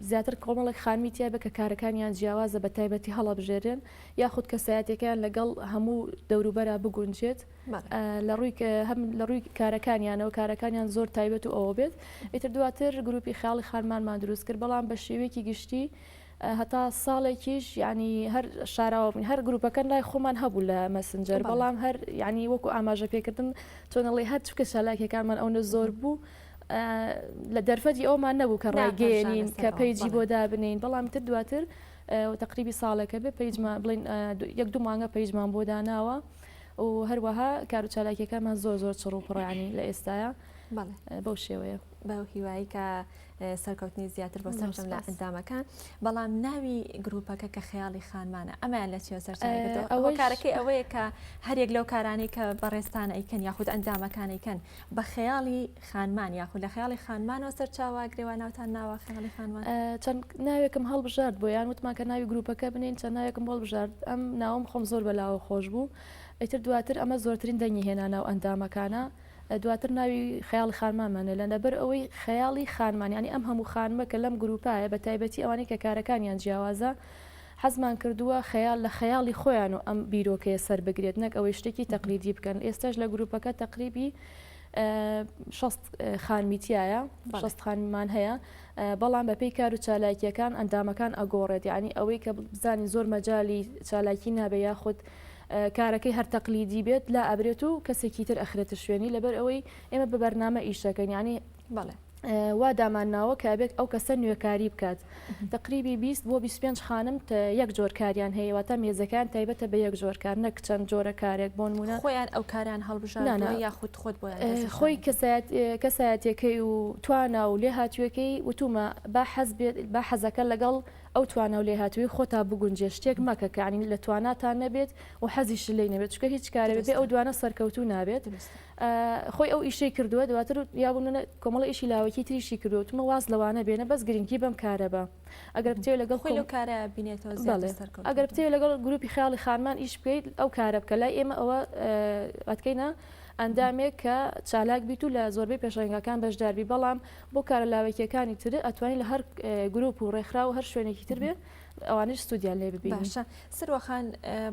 زیاتر کۆمەڵێک خانمی تیا بێ کە کارەکانیان جیاوازە بە تایبەتی هەڵەبژێرێن یاخود کەسایەتەکەیان لەگەڵ هەموو دەوروبەرا بگونجێت لە ڕووی هەم لە ڕووی کارەکانیانەوە کارەکانیان زۆر تایبەت و ئەوە بێت ئیتر دواتر گروپی خیاڵی خانمانمان دروست کرد بەڵام بە شێوەیەکی گشتی هەتا ساڵێکیش ینی هەر شاراوە بووین هەر گروپەکە لای خۆمان هەبوو لە مەسنجەر بەڵام هەر ینی وەکو ئاماژە پێکردن چۆنەڵی هەر چکە چالاکیەکانمان ئەونە زۆر بوو لە دەرفەتی ئەومان نەبوو کە ڕایگەیەنین کە page ی بۆ دابنین بەڵام تر دواتر تقریبی ساڵێکە بێ page مان بڵین یەک دوو مانگە page مان بۆ داناوە و هەروەها کار و چالاکیەکانمان زۆر زۆر چڕ و پڕیانی لە ئێستاە بەو شێوەیە. بەو هیوایی کە سەرکەوتنی زیاتر بۆ سەرجەم لە ئەندامەکان بەڵام ناوی گروپەکە کە خەیاڵی خانمانە ئەمەیان لە چیەوە سەرچاوە ئەوە کارەکەی ئەوەیە کە هەریەک لەو کارانەی کە بەڕێزتان ئەیکەن یاخود ئەندامەکان ئەیکەن بە خەیاڵی خانمان یاخود لە خەیاڵی خانمانەوە سەرچاوە گرێوە ناوتان ناوە خەیاڵی خانمان؟ چەند ناوێکم هەڵبژارد بۆیان وتمان کە ناوی گروپەکە بنین چەند ناوێکم هەڵبژارد ئەم ناوم خۆم زۆر بەلاوە خۆش بوو ئیتر دواتر ئەمە زۆرترین دەنگی هێنا ناو ئەندامەکانە دواتر ناوی خەیاڵی خانمانمان لە لەبەر ئەوەی خەیاڵی خانمان یانی ئەم هەموو خانمە کە لەم گروپایە بە تایبەتی ئەوانەی کە کارەکانیان جیاوازە حەزمان کردووە خەیاڵ لە خەیاڵی خۆیان و ئەم بیرۆکەیە سەر بگرێت نەک ئەوەی شتێکی تەقلیدی بکەن ئێستاش لە گروپەکە تەقریبی 60 خانمی تایە 60 خانمان هەیە بەڵام بەپێی کار و چالاکیەکان ئەندامەکان ئەگۆڕێت یعنی ئەوەی کە بزانین زۆر مەجای چالاکی نابێ یاخود کارەکەی هەر تەقلیدی بێت لا ئەبرێت و کەسێکی تر ئەخرێتە شوێنی لەبەر ئەوەی ئێمە بە بەرنامە ئیشەکەین یعنی بەڵێ وا دامان ناوە کە ئەبێت ئەو کەسە نوێکاری بکات تقریبی 20 بۆ 25 خانم یەک جۆر کاریان هەیە واتە مێزەکان تایبەتە بە یەک جۆر کار نەک چەند جۆرە کارێک بۆ نمونە خۆیان ئەو کاریان هەڵبژاردووە یاخود خۆت بۆیان خۆی کەسایەتەکەی و توانا و لێهاتوویەکەی وتومە با حەز بێت با حەزەکە لەگەڵ ئەو توانا و لێهاتوویی خۆتا بگونجێ شتێک مەکە کە یانی لە تواناتا نەبێت و حەزیشت لێی نەبێت چونکە هیچ کارێ بەبێ ئەو دوانە سەرکەوتوو نابێت خۆی ئەو ئیشەی کردووە دواتر یا بۆ نمونە کۆمەڵە ئیشی لاوەکی تریشی کردووە وتمە واز لەوانە بێنە بەس گرنگی بەم کارە بە ئەگەر بتەوێت لەگەڵ خۆی لەو کارە بینێتەوە زیاتر بەڵێ سەرکەوتوو ئەگەر بتەوێت لەگەڵ گروپی خەیاڵی خانمان ئیش بکەیت ئەو کارە بکە لای ئێمە ئەوە ئەتکەینە ئەندامێک کە چالاک بیت و لە زۆربەی پێشەنگاکان بەشداربی بەڵام بۆ کارە لاوەکیەکانی تر ئەتوانی لە هەر گروپ و ڕێکخراو و هەر شوێنێکی تر بێ ئەوانیش سوودیان لێ ببینی. باشە سروە خان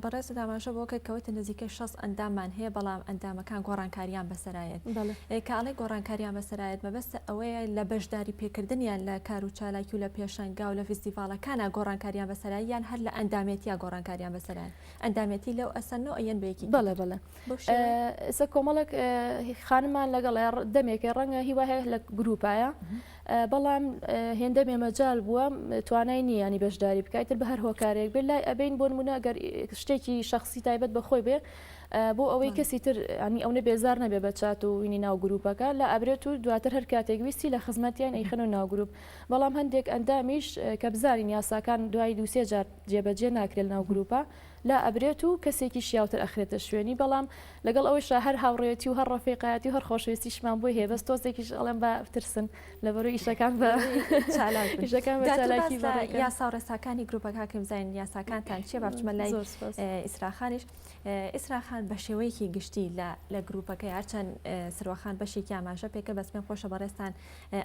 بەڕێزت ئاماژە بەوە کرد کە وتت نزیکەی 60 ئەنداممان هەیە بەڵام ئەندامەکان گۆڕانکاریان بەسەرایەت بەڵێ. کە ئەڵێ گۆڕانکاریان بەسەرایەت مەبەستە ئەوەیە لە بەشداری پێکردنیان لە کار و چالاکی و لە پێشەنگا و لە فیستیڤاڵەکانا گۆڕانکاریان بەسەرایە یان هەر لە ئەندامێتیا گۆڕانکاریان بەسەرایە ئەندامێتی لەو ئەسەنەوە یەن بە یەکێکی بەڵێ بەڵێ. ئێستا کۆمەڵێک خانمان لەگەڵ دەمێکێ ڕەنگە هیوا هەیە لە گروپایە بەڵام هێندە مێمەجال بووە توانای نییە ینی بەشداری بکاتر بە هەر هۆکارێک بێت لای ئەبین بۆ نمونە گەر شتێکی شخصی تایبەت بە خۆی بێ بۆ ئەوەی کەسی تر ینی ئەو بێزار نەبێ بە چات و وینی ناو گروپەکە لە ئەبرێت و دواتر هەر کاتێک ویستی لە خزمەتیان ئەیخن و ناو گروپ بەڵام هەندێک ئەندامیش کە بزانین یاساکان دوای دوسێ جار جێبەجێ ناکرێت ناو گروپە لا ئەبرێت و کەسێکی شیاوتر ئەخرێتە شوێنی بەڵام لەگەڵ ئەوەیشا هەر هاوڕێیەتی و هەر ڕەفیقایەتی و هەر خۆشەویستیشمان بۆی هەیە بەس تۆزێکیش ئەڵێم با بترسن لەبەرو ئیشەکان بە چالاک بن. ئیشەکان بە دواتر چالاکی باس لە بەڕێکەن. یاسا و ڕێساکانی گروپەکە کەین بزانین یاساکانتان چییە با بچمە لای زۆر سوپاس. ئیسرا خانیش ئیسرا خان بە شێوەیەکی گشتی لە لە گروپەکەی هەرچەند سروە خان بەشێکی ئاماژە پێکرد بەس پێم خۆشە بەڕێزتان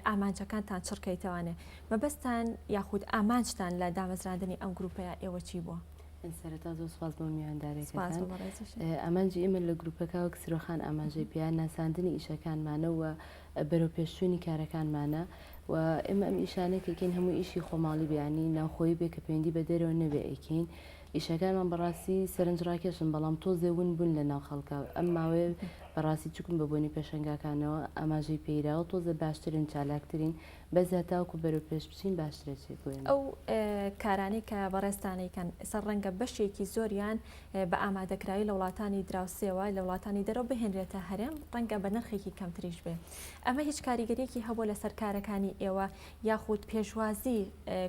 ئامانجەکانتان چڕکەیتەوانێ مەبەستتان یاخود ئامانجتان لە دامەزراندنی ئەم گروپەیە ئێوە چی بووە؟ سەرەتا زۆر سوپاس بۆ میوانداریەکەتان. ئامانجی ئێمە لە گروپەکە وەک سرۆخان ئاماژەی پێیا ناساندنی ئیشەکانمانە و بەرەوپێشچوونی کارەکانمانە و ئێمە ئەم ئیشانە کە ئەیکەین هەموو ئیشی خۆماڵی بێ یانی ناوخۆیی بێ کە پەیوەندی بە دەرەوە نەبێ ئەیکەین ئیشەکانمان بەڕاستی سەرنجڕاکێشن بەڵام تۆزێ ون بوون لە ناو خەڵکا ئەم ماوەیە بەڕاستی چووکم بە بۆنی پێشەنگاکانەوە ئاماژەی پێیراوە تۆزێ باشترین چالاکترین بەس هەتاوەکو بەرەو پێش بچین باشترە چێ بۆ ئێمە. ئەو کارانەی کە بەڕێزتان ئەیکەن ئێستا ڕەنگە بەشێکی زۆریان بە ئامادەکراوی لە وڵاتانی دراوسێوە لە وڵاتانی دەرەوە بهێنرێتە هەرێم ڕەنگە بە نرخێکی کەمتریش بێ ئەمە هیچ کاریگەریەکی هەبووە لەسەر کارەکانی ئێوە یاخود پێشوازی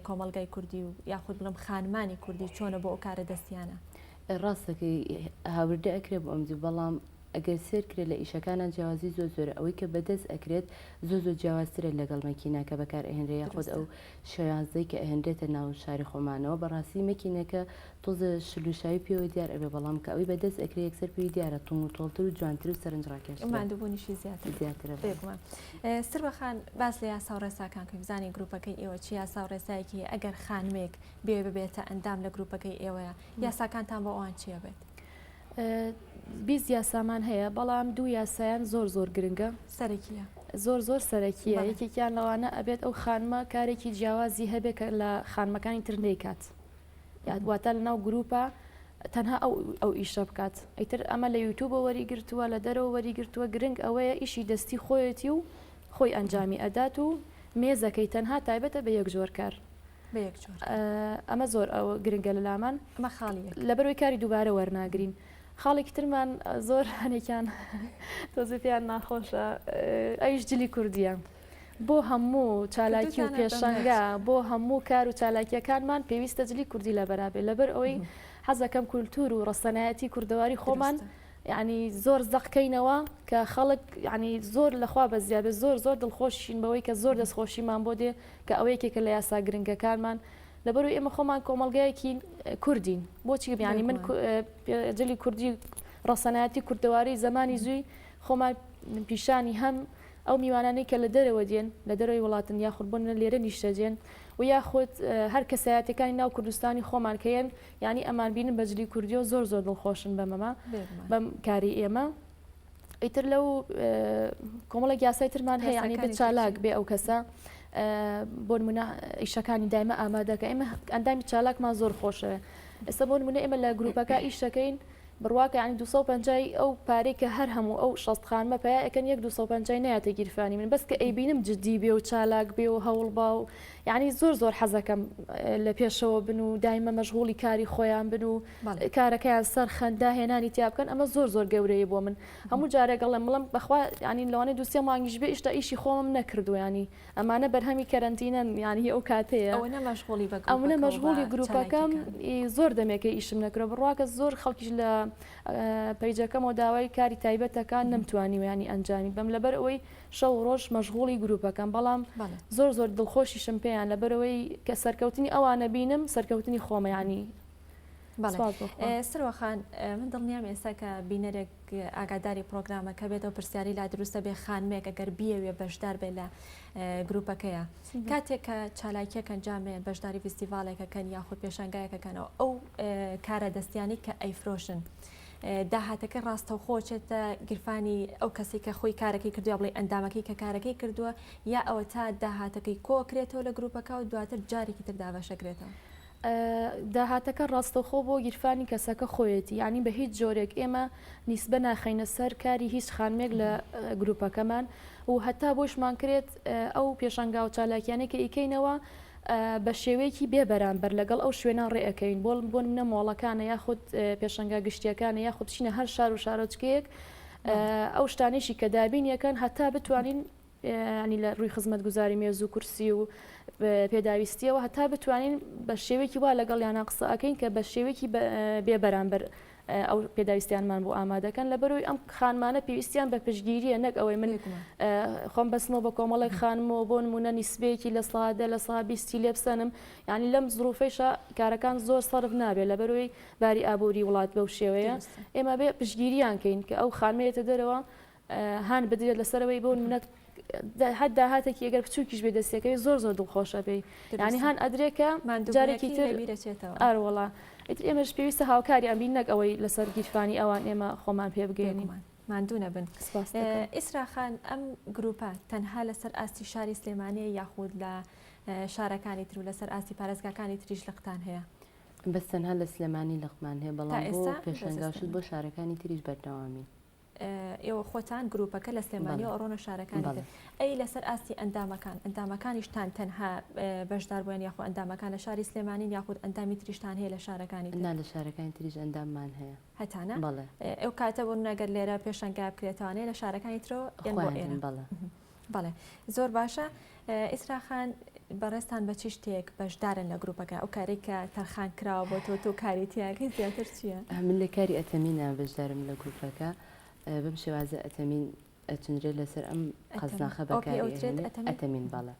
کۆمەڵگای کوردی و یاخود بڵێم خانمانی کوردی چۆنە بۆ ئەو کارە دەستیانە؟ ڕاستەکەی هاوردە ئەکرێ بۆ ئەم دوو بەڵام. ئەگەر سێر کرێ لە ئیشەکانا جیاوازی زۆر زۆرە ئەوەی کە بەدەست ئەکرێت زۆر زۆر جیاوازترە لەگەڵ مەکینە کە بەکار ئەهێنرێ یاخود دروستە. ئەو شێوازەی کە ئەهێنرێتە ناو شاری خۆمانەوە بەڕاستی مەکینەکە تۆزێ شل و شاوی پێوە دیار ئەبێ بەڵام کە ئەوەی بەدەست ئەکرێ یەکسەر پێی دیارە تونگ و تۆڵتر و جوانتر و سەرنجڕاکێشترە. ماندووبوونیشی زیاترە. زیاترە بەڵێ. بێگومان. سروە خان باس لە یاسا و ڕێساکان کەین بزانین گروپەکەی ئێوە چ یاسا و ڕێسایەکی هەیە ئەگەر خانمێک بێ ببێتە ئەندام لە گروپەکەی ئێوەیە یاساکانتان بۆ ئەوان چییە بێت؟ 20 یاسامان هەیە بەڵام دوو یاسایان زۆر زۆر گرنگە سەرەکیە زۆر زۆر سەرەکیە یەکێکیان لەوانە ئەبێت ئەو خانمە کارێکی جیاوازی هەبێت کە لە خانمەکانی تر نەیکات واتە لەناو گروپە تەنها ئەو ئەو ئیشە بکات ئیتر ئەمە لە یوتوبە وەری گرتووە لە دەرەوە وەری گرتووە گرنگ ئەوەیە ئیشی دەستی خۆیەتی و خۆی ئەنجامی ئەدات و مێزەکەی تەنها تایبەتە بە یەک جۆر کار بە یەک جۆر ئەمە زۆر ئەوە گرنگە لە لامان ئەمە خاڵی یەک لەبەرەوەی کاری دووبارە وەرناگرین خاڵێکی ترمان زۆر هەنێکیان تۆزێ پێیان ناخۆشە ئەویش جلی کوردیە بۆ هەموو چالاکی و پێشەنگا بۆ هەموو کار و چالاکیەکانمان پێویستە جلی کوردی لەبەرابێ لەبەر ئەوەی حەزەکەم کولتور و ڕەسەنایەتی کوردەواری خۆمان یانی زۆر زەق کەینەوە کە خەڵک یانی زۆر لەخوا بەزیا بێت زۆر زۆر دڵخۆشین بەوەی کە زۆر دەستخۆشیمان بۆ دێ کە ئەوە یەکێکە لە یاسا گرنگەکانمان لەبەرو ئێمە خۆمان کۆمەڵگایەکی کوردین بۆچی یانی من جلی کوردی ڕەسەنایەتی کوردەواری زمانی زووی خۆمان پیشانی هەم ئەو میوانانەی کە لە دەرەوە دێن لە دەرەوەی وڵاتن یاخود بۆ لێرە نیشتەجێن و یاخود هەر کەسایەتەکانی ناو کوردستانی خۆمان کەیەن یانی ئەمان بینن بە جلی کوردیەوە زۆر زۆر دڵخۆشن بەمەمە بەم کاری ئێمە ئیتر لەو کۆمەڵێک یاسای ترمان هەیە ینی بە چالاک بێ ئەو کەسە بۆ نمونە ئیشەکانی دایمە ئامادەکە ئێمە ئەندامی چالاکمان زۆر خۆشەوێ ئێستا بۆ نمونە ئێمە لە گروپەکە ئیشەکەین بڕواکە یانی 250 ئەو پارەی کە هەر هەموو ئەو 60 خانمە پیا ئەکەن یەک 250 نایەتە گیرفانی من بەس کە ئەیبینم جدی بێ و چالاک بێ و هەوڵ با و یانی زۆر زۆر حەزەکەم لە پێشەوە بن و دایمە مەشغوڵی کاری خۆیان بن و کارەکەیان سەرخەن داهێنانی تیا بکەن ئەمە زۆر زۆر گەورەیە بۆ من هەموو جارێک ئەڵێم بڵێم بەخوا یانی لەوانەیە دوو سێ مانگیش بێ ئیشتا ئیشی خۆمم نەکردووە یانی ئەمانە بەرهەمی کەرەنتینەن یانی هی ئەو کاتەیە ئەوەنە مەشغوڵی بە ئەونە گروپەکەوە بە مەشغوڵی گروپەکەم چالاکیەکان. زۆر دەمێکە ئیشم نەکردوە بڕواکە زۆر خەڵکیش لە پەیجەکەمەوە داوای کاری تایبەتەکان نەمتوانیوە یانی ئەنجامی بەم لەبەر ئەوەی شەو و ڕۆژ مەشغوڵی گروپەکەم بەڵام زۆر زۆر دڵخۆشیشم پێیان لەبەرئەوەی کە سەرکەوتنی ئەوانە بینم سەرکەوتنی خۆمە یانی سروە خان من دڵنیام ئێستا کە بینەرێک ئاگاداری پرۆگرامەکە بێتەوە پرسیاری لا دروستە بێ خانمێک ئەگەر بیەوێ بەشدار بێ لە گروپەکەیە کاتێک کە چالاکیەکە ئەنجامێن بەشداری فیستیڤالێکەکەن یاخود پێشانگایەکەکەنەوە ئەو کارە دەستیانی کە ئەیفرۆشن داهاتەکە ڕاستەوخۆ چێتە گیرفانی ئەو کەسەی کە خۆی کارەکەی کردووە یا بڵێی ئەندامەکەی کە کارەکەی کردووە یا ئەوەتا داهاتەکەی کۆکرێتەوە لە گروپەکە و دواتر جارێکی تر دابەشەکرێتەوە؟ داهاتەکە ڕاستەوخۆ بۆ گیرفانی کەسەکە خۆیەتی یانی بە هیچ جۆرێک ئێمە نیسبە ناخەینە سەر کاری هیچ خانمێک لە گروپەکەمان و هەتا بۆشمان کرێت ئەو پێشانگا و چالاکیانەی کە ئیکەینەوە بە شێوەیەکی بێ بەرامبەر لەگەڵ ئەو شوێنە ڕێ ئەکەوین بۆ بۆ نمونە مۆڵەکانە یاخود پێشەنگا گشتیەکانە یاخود بچینە هەر شار و شارۆچکەیەک ئەو شتانێکی کە دابین یەکەن هەتا بتوانین ینی لە ڕووی خزمەتگوزاری مێز و کورسی و پێداویستیەوە هەتا بتوانین بە شێوەیەکی وا لەگەڵ یانە قسە ئەەکەین کە بە شێوەیەکی بێ بەرامبەر ئەو پێداویستیانمان بۆ ئامادەکەن لەبەرئەوەی ئەم خانمانە پێویستیان بە پشتگیریە نەک ئەوەی من خۆم بەسمەوە بە کۆمەڵێک خانمەوە بۆ نمونە نیسبەیەکی لە سا دە لە سا بیستی لێ بسەنم یعنی لەم زروفەیشا کارەکان زۆر سەرف نابێت لەبەرئەوەی باری ئابووری وڵات بەو شێوەیە ئێمە بێ پشتگیریان کەین کە ئەو خانمەیەتە دەرەوە هان بدرێت لەسەرەوەی بۆ نمونە هەر داهاتێکی ئەگەر بچووکیش بێ دەستەکەی زۆر زۆر دڵخۆشە پێی ینی هان ئەدرێ کە جارێکی تر ئەروەڵا ئیتر ئێمەش پێویستە هاوکاریان بین نەک ئەوەی لەسەر گیرفانی ئەوان ئێمە خۆمان پێ بگەێنین. ماندوو نەبن ئیسرا خان ئەم گروپە تەنها لەسەر ئاستی شاری سلێمانیە یاخود لە شارەکانی تر و لەسەر ئاستی پارێزگاکانی تریش لقتان هەیە؟ بەس تەنها لە سلێمانی لقمان هەیە بەڵام بۆ پێشەنگاشت بۆ شارەکانی تریش بەردەوامین. ئێوە خۆتان گروپەکە لە سلێمانیەوە ئەڕۆنە شارەکانی تر ئەی لەسەر ئاستی ئەندامەکان ئەندامەکانیشتان تەنها بەشدار بوون یاخۆ ئەندامەکان لە شاری سلێمانین یاخود ئەندامی تریشتان هەیە لە شارەکانی نا لە شارەکانی تریش ئەنداممان هەیە هەتانە بەڵێ ئەو کاتە بۆ نەگەر لێرە پێشەنگا بکرێتوانێ لە شارەکانی ترەوە بۆ ئێرە بەڵێ بەڵێ زۆر باشە ئیسرا خان بەڕێزتان بە چی شتێک بەشدارن لە گروپەکە ئەو کارێک کە تەرخان کراوە بۆ تۆ تۆ کاری تیاکەی زیاتر چییە؟ من لە کاری ئەتەمینا بەشدارم لە گروپەکە. بەم شێوازە ئەتەمین ئەچنرێت لەسەر ئەم قەزناخە بەکاری ئەتەمین بەڵێ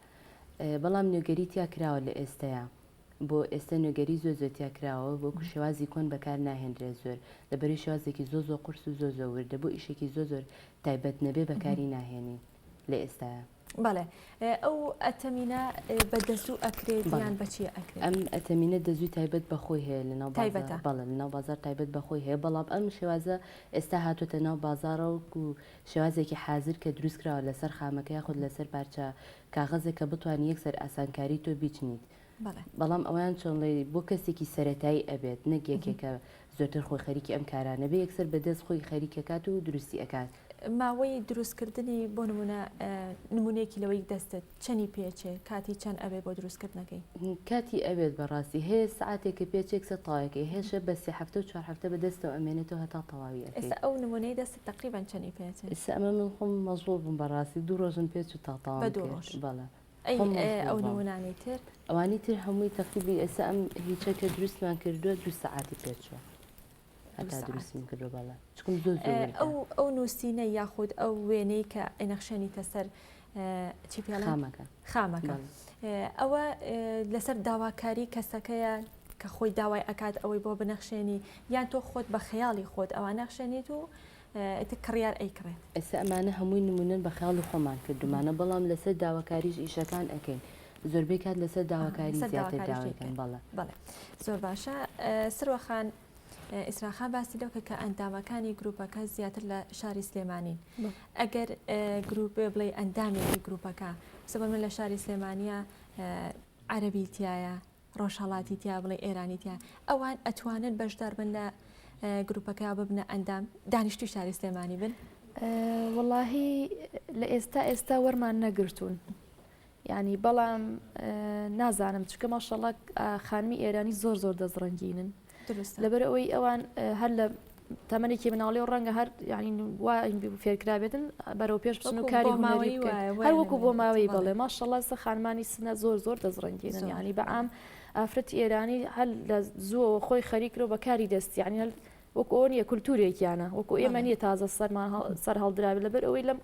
بەڵام نوێگەری تیا کراوە لە ئێستەیە بۆ ئێستە نوێگەری زۆر زۆر تیا کراوە وەکو شێوازی کۆن بەکار ناهێنرێت زۆر لەبەری شێوازێکی زۆر زۆر قورس و زۆر زۆر وردە بۆ ئیشێکی زۆر زۆر تایبەت نەبێ بەکاری ناهێنین لە ئێستایا. بەڵێ ئەو ئەتەمینە بە دەزوو ئەکرێت یان بە چی ئەکرێت؟ ئەم ئەتەمینە دەزووی تایبەت بە خۆی هەیە لە ناو بازاڕ بەڵێ لە ناو بازاڕ تایبەت بە خۆی هەیە بەڵام ئەم شێوازە ئێستا هاتۆتە ناو بازاڕە وەکو شێوازێکی حازر کە دروست کراوە لەسەر خامەکە یاخود لەسەر پارچە کاغەزێک کە بتوانی یەکسەر ئاسانکاری تۆ بیچنیت بەڵام ئەوەیان چۆن ڵێی بۆ کەسێکی سەرەتایی ئەبێت نەک یەکێک کە زۆرتر خۆی خەریکی ئەم کارانە بێ یەکسەر بە دەست خۆی خەریکەکات و دروستی ئەکات. ماوەی دروست کردنی بۆ نمونە نمونەیەکی لەوەی دەستت چەنی پێچێ کاتی چەند ئەوێ بۆ دروست کردنەکەی؟ کاتی ئەوێت بەڕاستی هەیە سەعاتێک کە پێچێ یەکسەر تەواوەکەی هەیەشە بە سێ هەفتە و چوار هەفتە بە دەستەوە ئەمێنێتەوە هەتا تەواوی ئەکەی. ئێستا ئەو نمونەی دەستت تەقریبەن چەنی پێچێ؟ ئێستا ئەمە من خۆم مەزڵوم بووم بەڕاستی دوو ڕۆژم پێچوو تا تەواوم کرد. بە دوو ڕۆژ؟ بەڵێ. ئەی ئەو نمونانەی تر؟ ئەوانی تر هەمووی تەقریبی ئێستا ئەم هیچە کە دروستمان کردووە دوو سەعاتی پێچووە هەتا دروستم کردووە بەڵێ چکم زۆر زۆر ئەو ئەو نووسینە یاخود ئەو وێنەی کە ئەینەخشێنیتە سەر چی پێڵێن؟ خامەکە خامەکە ئەوە لەسەر داواکاری کەسەکەیە کە خۆی داوای ئەکات ئەوەی بۆ بنەخشێنی یان تۆ خۆت بە خەیاڵی خۆت ئەوە نەخشێنیت و ئیتر کڕیار ئەیکڕێت. ئێستا ئەمانە هەمووی نمونەن بە خەیاڵی خۆمان کردومانە بەڵام لەسەر داواکاریش ئیشەکان ئەکەین زۆربەی کات لەسەر داواکاری زیاتر داوای بەڵێ. بەڵێ زۆر باشە سروە خان ئیسرا خان باسی لەو کە کە ئەندامەکانی گروپەکە زیاتر لە شاری سلێمانین ئەگەر گروپ بڵێ ئەندامێکی گروپەکە سەبەر من لە شاری سلێمانە عەربی تایە ڕۆژهەڵاتی تیا بڵێ ئێرانی تیا ئەوان ئەتوانن بەشدار بن لە گروپەکە ببنە ئەندام دانیشتوی شاری سلێمانی بن؟ وەڵاهی لە ئێستا ئێستا وەرمان نەگرتوون یعنی بەڵام نازانم چکە ماشەڵا خانمی ئێرانی زۆر زۆر دەستڕەنگینن لەبەر ئەوەی ئەوان هەر لە تەمەنێکی مناڵی و ڕەنگە هەر یعنی وا فێرکرابێتن بەرەو پێش بچن و کاری هونەری بکەن هەر وەکو بۆ ماوەی بەڵێ ماشەڵا سە خانمانی سنە زۆر زۆر دەستڕەنگینن یعنی بە عام ئافرەتی ئێرانی هەر لە زووەوە خۆی خەریکرۆ بە کاری دەست یعنی هەر وەکو ئەوە نییە کولتورێکیانە وەکو ئێمە نییە تازە سەرمان سەر هەڵدرابێت لەبەر ئەوەی لەم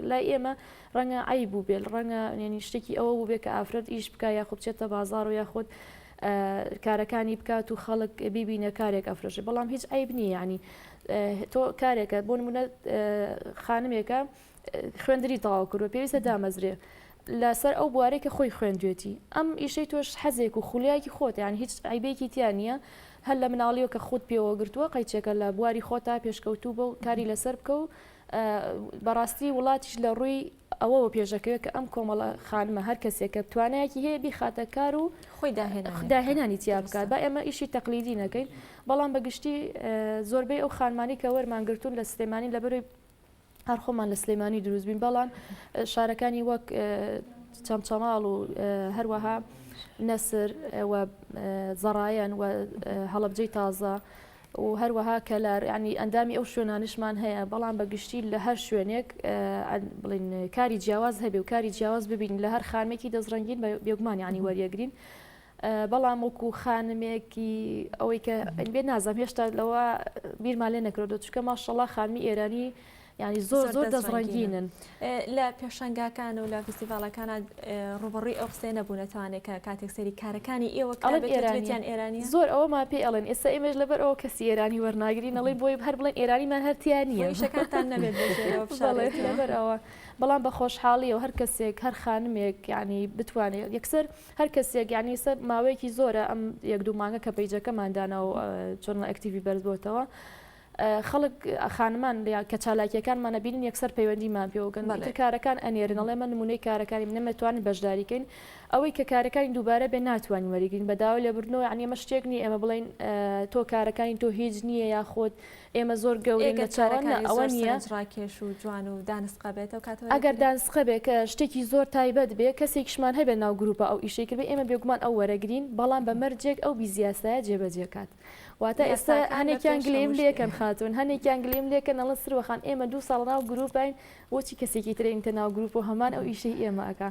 لای ئێمە ڕەنگە عیب بوو بێت ڕەنگە یعنی شتێکی ئەوە بوو بێت کە ئافرەت ئیش بکە یاخود بچێتە بازاڕ و یاخود کارەکانی بکات و خەڵک بیبینە کارێک ئەفرۆشێ بەڵام هیچ عیب نییە یعنی تۆ کارێکە بۆ نمونە خانمێکە خوێندنی تەواو کردوە پێویستە دامەزرێ لەسەر ئەو بوارەی کە خۆی خوێندوێتی ئەم ئیشەی تۆش حەزێک و خولیایەکی خۆتە یان هیچ عیبێکی تیا نییە هەر لە مناڵیەوە کە خۆت پێوە گرتووە قەیچێکە لە بواری خۆتا پێشکەوتوو بە و کاری لەسەر بکە و بەڕاستی وڵاتیش لە ڕووی ئەوەوە پێشەکەوێت کە ئەم کۆمەڵە خانمە هەر کەسێک کە توانایەکی هەیە بیخاتە کار و خۆی داهێنانی تیا بکات با ئێمە ئیشی تەقلیدی نەکەین بەڵام بە گشتی زۆربەی ئەو خانمانی کە وەرمان گرتوون لە سلێمانی لەبەرەوەی هەر خۆمان لە سلێمانی دروست بین بەڵام شارەکانی وەک چەمچەماڵ و هەروەها نەسر و زەڕایەن و هەڵەبجەی تازە و هەروەها کەلار ینی ئەندامی ئەو شوێنانشمان هەیە بەڵام بە گشتی لە هەر شوێنێک بڵین کاری جیاواز هەبێ و کاری جیاواز ببین لە هەر خانمێکی دەستڕەنگین بە بێگومان ینی وەریەگرین بەڵام وەکو خانمێکی ئەوەی کە بێ نازم هێشتا لەوە بیرمان لێ نەکردو چونکە ماشەڵا خانمی ئێرانی ینی زۆر زۆر دەستڕەنگینن لە پێشەنگاکان و لە فستیڤالەکانە ڕوبەڕووی ئەو قسەیە نەبوونەتوانێت کە کاتێک سەری کارەکانی ئێوە ئێرانیان ئێرانی زۆر ئەوەمان پێ ئەڵێن ئێستا ئێمەش لەبەر ئەوە کەسی ئێرانی وەرناگرین ئەڵێن بۆی هەر بڵێن ئێرانیمان هەر تیا نییە شەکانتان نەبێت لەبەر ئەوە بەڵام بە خۆشحاڵیەوە هەر کەسێک هەر خانمێک ینی بتوانێت یەکسەر هەر کەسێک یانی ئێستا ماوەیەکی زۆرە ئەم یەک دوو مانگە کە page ەکەمان دانا و چۆن active ی بەرز بۆتەوە خەڵک خانمان کە چالاکیەکانمان ئەبینن یەکسەر پەیوەندیمان پێوەگەن ئیتر کارەکان ئەنێرن ئەڵێ من نمونەی کارەکانی منە مەتوانین بەشداریکەین ئەوەی کە کارەکانی دووبارە بێ ناتوانین وەریگرین بە داوای لێبوردنەوە یانی ئەمە شتێک نییە ئێمە بڵێین تۆ کارەکانی تۆ هیچ نییە یاخود ئێمە زۆر گەورەین لە چاوان نا ئەوە نییە. ڕاکێش و جوان و دانسقە بێت ئەو کاتە ئەگەر دانسقە بێ کە شتێکی زۆر تایبەت بێ کەسێکیشمان هەبێ ناو گروپە ئەو ئیشەی کردبێ ئێمە بێگومان ئەو وەرەگرین بەڵام بە مەرجێک ئەو بیزیاسایە جێبەجێ کات واتە ئێستا هەنێکیان گلەیم لێکەن خاتوون هەنێکیان گلەیم لێکەن ئەڵێن سروە خان ئێمە دوو ساڵە ناو گروپین بۆچی کەسێکی تر ئێنیتە ناو گروپ و هەمان ئەو ئیشەی ئێمە ئەکا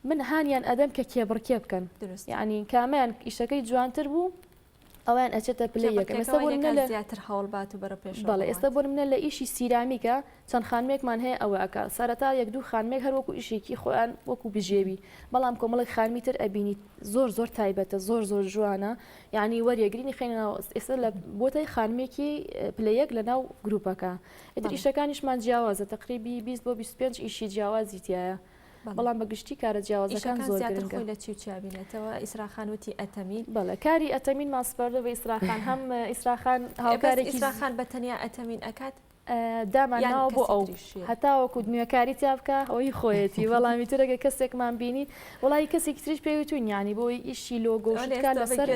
من هانیان ئەدەم کە کێبڕکێ بکەن یعنی کامیان ئیشەکەی جوانتر بوو. ئەویان ئەچێتە پلەی یەکەم. ئێستا بۆ نمونە لە زیاتر هەوڵ بات و بەرەو پێشەوە بەڵێ ئێستا بۆ نمونە لە ئیشی سیرامیکە چەند خانمێکمان هەیە ئەوە ئەکا سەرەتا یەک دوو خانمێک هەر وەکو ئیشێکی خۆیان وەکو بژێوی بەڵام کۆمەڵێک خانمی تر ئەبینیت زۆر زۆر تایبەتە زۆر زۆر جوانە یعنی وەریەگرینی خێنە ناو ئێستا لە بۆتە خانمێکی پلە یەک لە ناو گروپەکە ئیتر ئیشەکانیشمان جیاوازە تقریبی 20 بۆ 25 ئیشی جیاوازی تایە. بەڵام بە گشتی کارە جیاوازەکان زۆر گرنگە. خۆی لە چی و چیا بینێتەوە؟ ئیسرا خان وتی ئەتەمین. بەڵێ کاری ئەتەمینمان سپاردووە بە ئیسرا خان هەم ئیسرا خان هاوکارێکی ئیسرا خان بە تەنیا ئەتەمین ئەکات؟ دامان ناوە بۆ ئەو هەتاوەکو نوێکاری تیا بکە ئەوەی خۆیەتی بەڵام ئیتر ئەگەر کەسێکمان بینی وڵی کەسێکی تریش پێی وتوین یانی بۆی ئیشی لۆگۆ شتکا لەسەر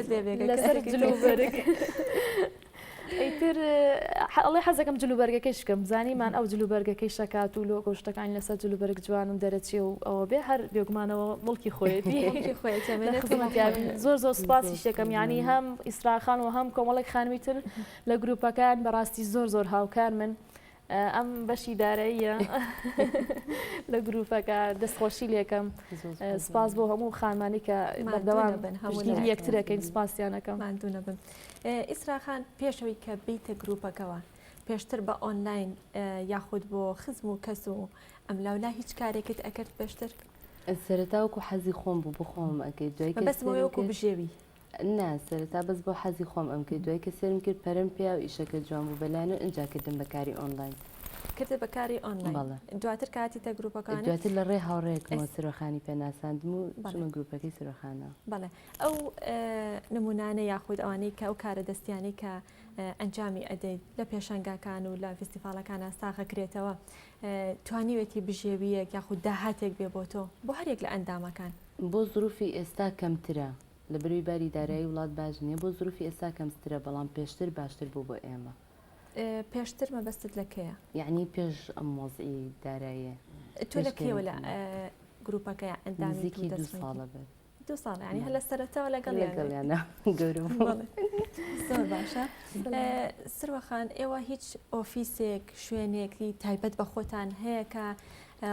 لەسەر جلوبەرگ. ئیتر ئەڵێ حەزەکەم جلوبەرگەکەیش بکەم زانیمان ئەو جلوبەرگەکەی شەکات و لۆگۆ شتەکانی لەسەر جلوبەرگ جوان و دەرەچێ و ئەوە بێ هەر بێگومانەوە مڵکی خۆیەتی زۆر زۆر سپاسی شەکەم یعنی هەم ئیسراخان و هەم کۆمەڵێک خانمی تر لە گروپەکان بەڕاستی زۆر زۆر هاوکار من ئەم بەشی داراییە لە گروپەکە دەستخۆشی لێکەم سپاس بۆ هەموو خانمانی کە بەردەوام پشتگیری یەکترەکەین سپاسیانەکەم ماندوو نەبن ئیسراخان پێشەوەی کە بیتە گروپەکەوە پێشتر بە ئۆنلاین یاخود بۆ خزم و کەس و ئەملاولا هیچ کارێکت ئەکرد پێشتر؟ سەرەتا وەکو حەزی خۆم بوو بۆ خۆم ئەکرد دوای بەسمەوەی وەکو بژێوی نا سەرەتا بەس بۆ حەزی خۆم ئەم کرد دوای کە سێرم کرد پەرەم پێیا و ئیشەکە جوان بوو بەلایەنەوە ئینجا کردم بە کاری ئۆنلاین. کردت بە کاری ئۆنلاین بەڵێ. دواتر کە هاتیتە گروپەکانت؟ دواتر لە ڕێی هاوڕێیەکمەوە سرۆخانی پێ ناساندم و چوومە گروپەکەی سرۆخانەوە. بەڵێ ئەو نمونانە یاخود ئەوانەی کە ئەو کارە دەستیانەی کە ئەنجامی ئەدەیت لە پێشەنگاکان و لە فیستیڤاڵەکانا ساغەکرێتەوە توانیوێتی بژێوییەک یاخود داهاتێک بێ بۆ تۆ بۆ هەریەک لە ئەندامەکان؟ بۆ زروفی ئێستا کەمترە لەبەرئەوەی باری دارایی وڵات باش نییە بۆ زروفی ئێستا کەمترە بەڵام پێشتر باشتر بوو بۆ ئێمە. پێشتر مەبەستت لە کەیە؟ یەعنی پێش ئەم وەزعی داراییە. تۆ لە کەیەوە لە گروپەکەیا ئەندامیت و نزیکی دوو ساڵە بێت. دوو ساڵە یعنی هەر لە سەرەتاوە لەگەڵیان لەگەڵیانە گەورە بووم. زۆر باشە سروە خان ئێوە هیچ ئۆفیسێک شوێنێکی تایبەت بە خۆتان هەیە کە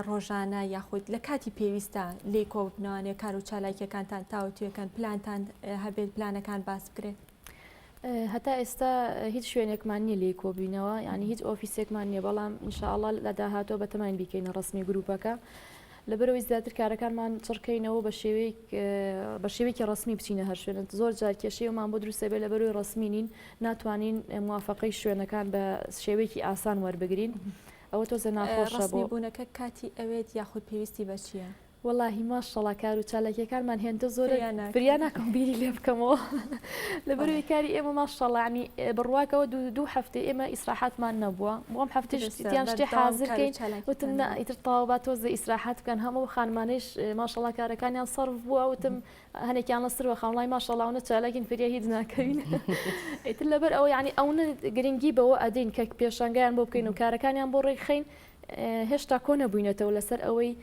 ڕۆژانە یاخود لە کاتی پێویستە لێی کۆببنەوانێ کار و چالاکیەکانتان تاوتوێکەن پلانتان هەبێت پلانەکان باس بکرێت؟ هەتا ئێستا هیچ شوێنێکمان نییە لێی کۆبینەوە یعنی هیچ ئۆفیسێکمان نییە بەڵام ئینشاءڵڵا لە داهاتوە بەتەماین بیکەینە ڕەسمی گروپەکە لەبەرەوەی زیاتر کارەکانمان چڕکەینەوە بە شێوەیەک بە شێوەیەکی ڕەسمی بچینە هەر شوێنێک زۆر جار کێشەیەمان بۆ دروست دەبێت لەبەرەوەی ڕەسمی نین ناتوانین موافقەی شوێنەکان بە شێوەیەکی ئاسان وەربگرین ئەوە تۆزە ناخۆشە ڕەسمی بوونەکە کاتی ئەوێت یاخود پێویستی بە چییە؟ وەڵاهی ماشەڵا کار و چالاکیەکانمان هێندە زۆرە فریا ناکەم بیری لێ بکەمەوە لەبەرەوەی کاری ئێمە ماشەڵا ینی بڕواکەوە دوو هەفتەی ئێمە ئیسراحاتمان نەبووە بۆم هەفتەش تیان شتێ حازرکەین وتم نا ئیتر تەواو با تۆزێ ئیسراحات بکەن هەموو خانمانەیش ماشەڵا کارەکانیان سەرف بووە وتم هەنێکیان لە سروە خان وڵای ماشەڵا ئەونە چالاکین فریا هیچ ناکەوین ئیتر لەبەر ئەوە یعنی ئەونە گرنگی بەوە ئەدەین کە پێشانگایان بۆ بکەین و کارەکانیان بۆ ڕێکخەین هێشتا کۆ نەبووینەتەوە لەسەر ئەوەی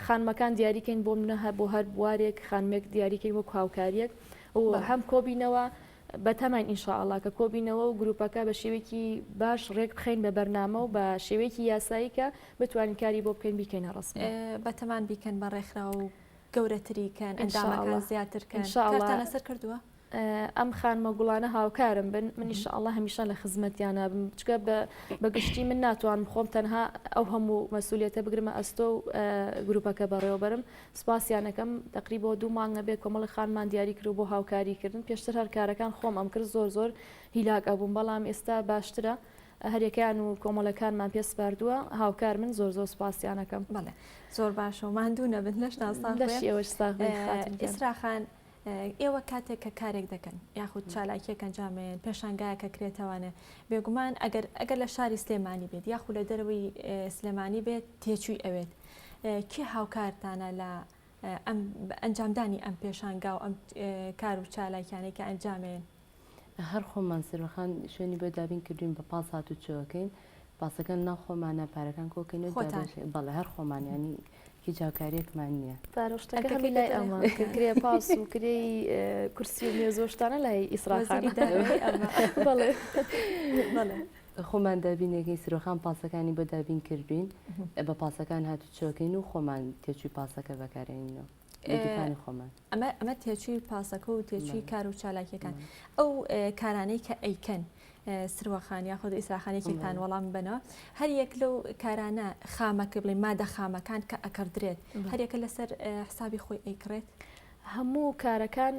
خانمەکان دیاریکەین بۆ منە هەر بۆ هەر بوارێک خانمێک دیاریکەین وەکو هاوکاریەک و هەم کۆبینەوە بەتەماین ئینشاءڵا کە کۆبینەوە و گروپەکە بە شێوەیەکی باش ڕێک بخەین بە بەرنامە و بە شێوەیەکی یاسایی کە بتوانین کاری بۆ بکەین بیکەینە ڕەسمی. بەتەمان بیکەن بە ڕێکخراو و گەورەتری کەن ئەندامەکان زیاتر کەن کارتان لەسەر کردووە؟ ئەم خانمە گوڵانە هاوکارم بن من ئیشاءاللە هەمیشە لە خزمەتیانا بم چونکە بە بە گشتی من ناتوانم خۆم تەنها ئەو هەموو مەسولیەتە بگرمە ئەستۆ و گروپەکە بەڕێوەبەرم سپاسیان ئەکەم تەقریبەوە دوو مانگە بێ کۆمەڵی خانمان دیاری کرد بۆ هاوکاری کردن پێشتر هەر کارەکان خۆم ئەم کرد زۆر زۆر هیلاک ئەبووم بەڵام ئێستا باشترە هەریەکەیان و کۆمەڵەکانمان پێ سپاردووە هاوکار من زۆر زۆر سپاسیان ئەکەم. بەڵێ زۆر باشە و ماندوو نەبن لەشتان ساغ بێ. لەشی ئێوەش ساغ بێ خاتون گیان. ئیسرا خان ئێوە کاتێک کە کارێک دەکەن یاخود چالاکیەک ئەنجامێن پێشانگایەک ئەکرێتەوانێ بێگومان ئەگەر ئەگەر لە شاری سلێمانی بێت یاخود لە دەرەوەی سلێمانی بێت تێچووی ئەوێت کێ هاوکارتانە لە ئەم ئەنجامدانی ئەم پێشانگا و ئەم کار و چالاکیانەی کە ئەنجامێن؟ هەر خۆمان سروەخان شوێنی بۆ دابین کردوین بە پاس هاتوچۆکەین پاسەکان ناو خۆمانە پارەکان کۆکەین و خۆتان؟ بەڵێ هەر خۆمان ینی هیچ هاوکاریەکمان نییە. پارە و شتەکە هەمی لای ئەمە کە کرێ پاس و کرێی کورسی و مێز و شتانە لای ئیسرا خانە. بەڵێ. بەڵێ. خۆمان دابینەکەین سرۆخان پاسەکانی بۆ دابین کردوین بە پاسەکان هاتوچۆکەین و خۆمان تێچووی پاسەکە بەکارێنینەوە. لە گیرفانی خۆمان. ئەمە ئەمە تێچووی پاسەکە و تێچووی کار و چالاکیەکان ئەو کارانەی کە ئەیکەن سروەخان یاخود ئیسراخان یەکێکتان وەڵام بنەوە هەر یەک لەو کارانە خامەکە بڵێ مادە خامەکان کە ئەکڕدرێت هەریەکە لەسەر حسابی خۆی ئەیکڕێت؟ هەموو کارەکان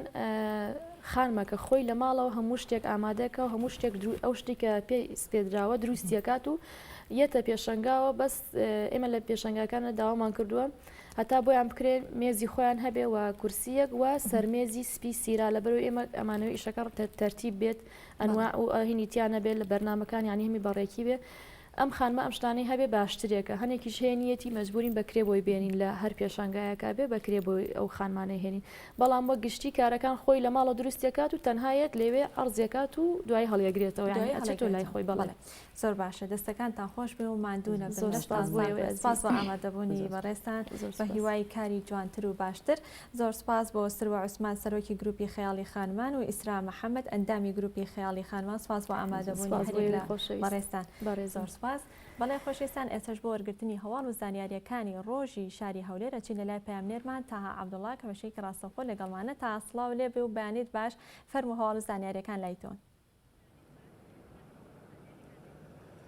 خانمەکە خۆی لە ماڵەوە هەموو شتێک ئامادەکە و هەموو شتێک ئەو شتی کە پێی سپێدراوە دروستیەکات و یەتە پێشەنگاوە بەس ئێمە لە پێشەنگاکانە داوامان کردووە هەتا بۆیان بکرێ مێزی خۆیان هەبێ و کورسیەک و سەرمێزی سپی سیرا لەبەرەوەی ئێمە ئەمانەوە ئیشەکە تەرتیب بێت ئەنواع و هینی تیا نەبێت لە بەرنامەکان یانی هەمی بەڕێکی بێ ئەم خانمە ئەم شتانەی هەبێ باشترێکە هەنێکیش هەیە نیەتی مەجبورین بە کرێ بۆی بێنین لە هەر پێشانگایەکا بێ بە کرێ بۆی ئەو خانمانەی هێنین بەڵام وەک گشتی کارەکان خۆی لە ماڵە دروستیەکات و تەنها یەت لەوێ عەرزیەکات و دوایی هەڵیەگرێتەوە یانی ئەچێتەوە لای خۆی بەڵێ. زۆر باشە دەستەکانتان خۆش بێ و ماندوو نەبن زۆر لەشتان سپاس بۆ ساغ ئێوەی بێ ئەزیز. سپاس بۆ ئامادەبوونی زۆر سپاس. بەڕێزتان زۆر بە سپاس. هیوای کاری جوانتر و باشتر زۆر سپاس بۆ سروە عوسمان سەرۆکی گروپی خەیاڵی خانمان و ئیسرا محەمەد ئەندامی گروپی خەیاڵی خانمان سپاس بۆ ئامادەبوونی سپاس بۆ هەریەک ئێوەی لە خۆشەویست. بەڕێزتان بەڕێزم. زۆر سپاس. بەڵێ خۆشەویستان ئێستاش بۆ وەرگرتنی هەواڵ و زانیارییەکانی ڕۆژی شاری هەولێر ئەچینە لای پەیامنێرمان تاها عەبدوڵا کە بەشێکی ڕاستەوخۆ لەگەڵمانە تاها سڵاو لێ بێ و بەیانیت باش فەرموو هەواڵ و زانیارییەکان لای تۆن.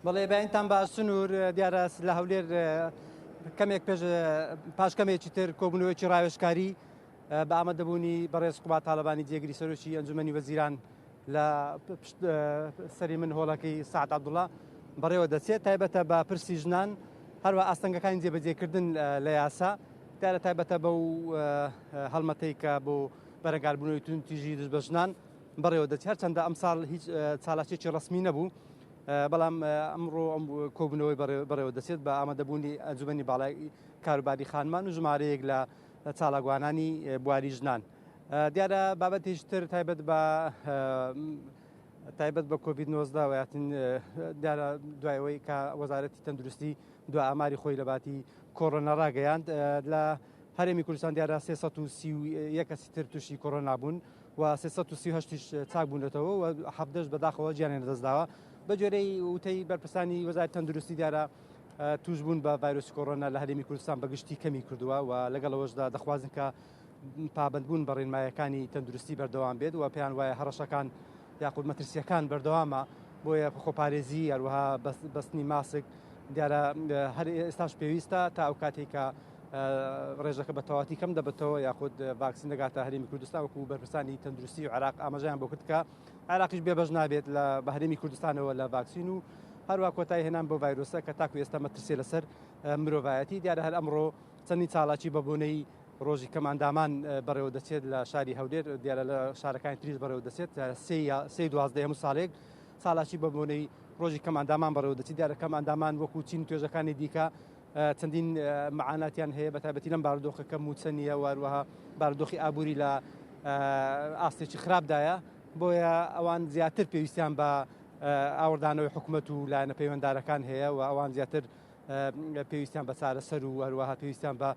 بەڵێ بەینتان باش سنوور دیارە لە هەولێر کەمێک پێش پاش کەمێکی تر کۆبوونەوەیەکی ڕاوێژکاری بە ئامادەبوونی بەڕێز قوباد تاالبانی جێگری سەرۆکی ئەنجومەنی وەزیران لە سەری من هۆڵەکەی سعد عبدوڵە بەڕێوە دەچێت تایبەتە بە پرسی ژنان هەروە ئاستەنگەکانی جێبەجێکردن لە یاسا دیارە تایبەتە بەو هەڵمەتەی کە بۆ بەرەنگاربوونەوەی توندوتیژی دژ بە ژنان بەڕێوە دەچێت هەرچەندە ئەمساڵ هیچ چالاکیەکی ڕەسمی نەبوو بەڵام ئەمڕۆ ئەم کۆبوونەوەی بەڕێوە دەچێت بە ئامادەبوونی ئەنجومەنی باڵای کاروباری خانمان و ژمارەیەک لە چالاکوانانی بواری ژنان دیارە بابەتیش تر تایبەت بە تایبەت بە کۆڤید 19 ویاتن دیارە دوایەوەی کە وەزارەتی تەندروستی دو ئاماری خۆی لە باتی کۆرۆنا ڕاگەیاند لە هەرێمی کوردستان دیارە 331 کەسی تر تووشی کۆرۆنا بوون و 338 یش چاک بوونەتەوە و حەڤدەش بەداخەوە گیانیان لەدەستداوە. بەگوێرەی وتەی بەرپرسانی وەزارەتی تەندروستی دیارە تووشبوون بە ڤایرۆسی کۆرۆنا لە هەرێمی کوردستان بەگشتی کەمی کردووە و لەگەڵ ئەوەشدا دەخوازن کە پابەندبوون بە ڕێنمایەکانی تەندروستی بەردەوام بێت و پێیان وایە هەڕەشەکان یاخود مەترسیەکان بەردەوامە بۆیە خۆپارێزی هەروەها بەستنی ماسک دیارە هەر ئێستاش پێویستە تا ئەو کاتێک کە ڕێژەکە بە تەواتی کەم دەبێتەوە یاخود ڤاکسین دەگاتە هەرێمی کوردستان وەکو بەرپرسانی تەندروستی و عێراق ئاماژەیان بۆ کرد کە عێراقیش بێبەش نابێت لە بە هەرێمی کوردستانەوە لە ڤاکسین و هەروە کۆتایی هێنان بۆ ڤایرۆسە کە تاکو ئێستا مەترسیە لەسەر مرۆڤایەتی دیارە هەر ئەمڕۆ چەندین چالاکی بە بۆنەی ڕۆژی کەمئەندامان بەڕێوە دەچێت لە شاری هەولێر دیارە لە شارەکانی تریش بەڕێوە دەچێت سێ دوازدە هەموو ساڵێک چالاکی بە بۆنەی ڕۆژی کەمئەندامان بەڕێوە دەچێت دیارە کەمئەندامان وەکو چین توێژەکانی دیکە چەندین مەعاناتیان هەیە بەتایبەتی لەم بارودۆخە کە مووچە نییە و هەروەها بارودۆخی ئابووری لە ئاستێکی خراپدایە بۆیە ئەوان زیاتر پێویستیان بە ئاوڕدانەوەی حکومەت و لایەنە پەیوەندارەکان هەیە و ئەوان زیاتر پێویستیان بە چارەسەر و هەروەها پێویستیان بە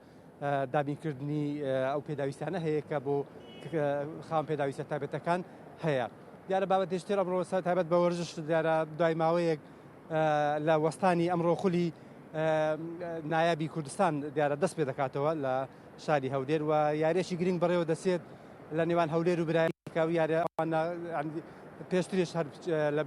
دابینکردنی ئەو پێداویستانە هەیە کە بۆ خاوەن پێداویستە تایبەتەکان هەیە. دیارە بابەتێکی تر ئەمڕۆ تایبەت بە وەرزش دیارە دوای ماوەیەک لە وەستانی ئەمڕۆ خولی نایابی کوردستان دیارە دەست پێ دەکاتەوە لە شاری هەولێر و یاریەکی گرنگ بەڕێوە دەچێت لە نێوان هەولێر و برایەکە و یاریە پێشتریش هەر لە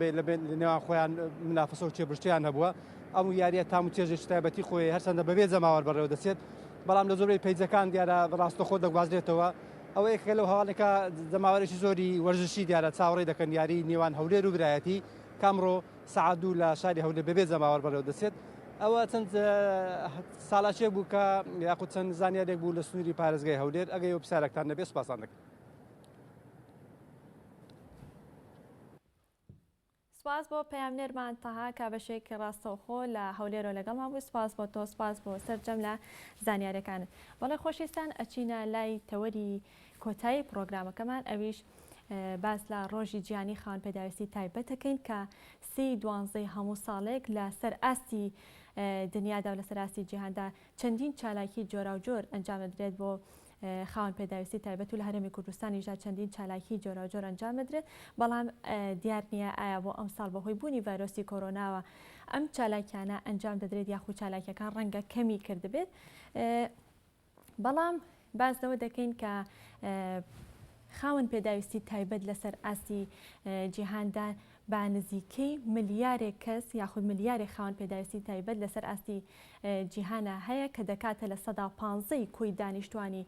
نێوان خۆیان منافسە و چێبشتیان هەبووە ئەم یاریە تام و چێژێکی تایبەتی خۆی هەرچەندە بەبێ جەماوەر بەڕێوە دەچێت بەڵام لە زۆربەی پەیجەکان دیارە ڕاستەخۆ دەگوازرێتەوە ئەوە یەکێکە لەو هەواڵێکە جەماوەرێکی زۆری وەرزشی دیارە چاوەڕێی دەکەن یاری نێوان هەولێر و برایەتی کامڕۆ سەعات دوو لە شاری هەولێر بەبێ جەماوەر بەڕێوە دەچێت. ئەوە چەند ساڵاچێک بوو کە یاخود چەند زانیارێک بوو لە سنووری پارێزگای هەولێر ئەگەر ئێوە پرسیارێکتان نەبێت سوپاستان دەکەم. سپاس بۆ پەیامنێرمان تەها کە بەشێکی ڕاستەوخۆ لە هەولێرەوە لەگەڵمان بوو سپاس بۆ تۆ سپاس بۆ سەرجەم لە زانیارەکانت بەڵێ خۆشەویستان ئەچینە لای تەوەری کۆتایی پڕۆگرامەکەمان ئەویش باس لە ڕۆژی جیهانی خاوەن پێداویستی تایبەت دەکەین کە سی دوانزەی هەموو ساڵێک لە سەر ئاستی دنیادا و لەسەر ئاستی جیهاندا چەندین چالاکی جۆراوجۆر ئەنجام دەدرێت بۆ خاوەن پێداویستی تایبەت و لە هەرێمی کوردستانیشدا چەندین چالاکی جۆراوجۆر ئەنجام دەدرێت بەڵام دیار نییە ئایا بۆ ئەمساڵ بەهۆی بوونی ڤایرۆسی کۆرۆناوە ئەم چالاکیانە ئەنجام دەدرێت یاخود چالاکیەکان ڕەنگە کەمی کردبێت بەڵام. باس لەوە دەکەین کە خاوەن پێداویستی تایبەت لەسەر ئاستی جیهاندا بە نزیکەی ملیارێک کەس یاخود ملیارێک خاوەن پێداویستی تایبەت لەسەر ئاستی جیهانا هەیە کە دەکاتە 15% ی کۆی دانیشتوانی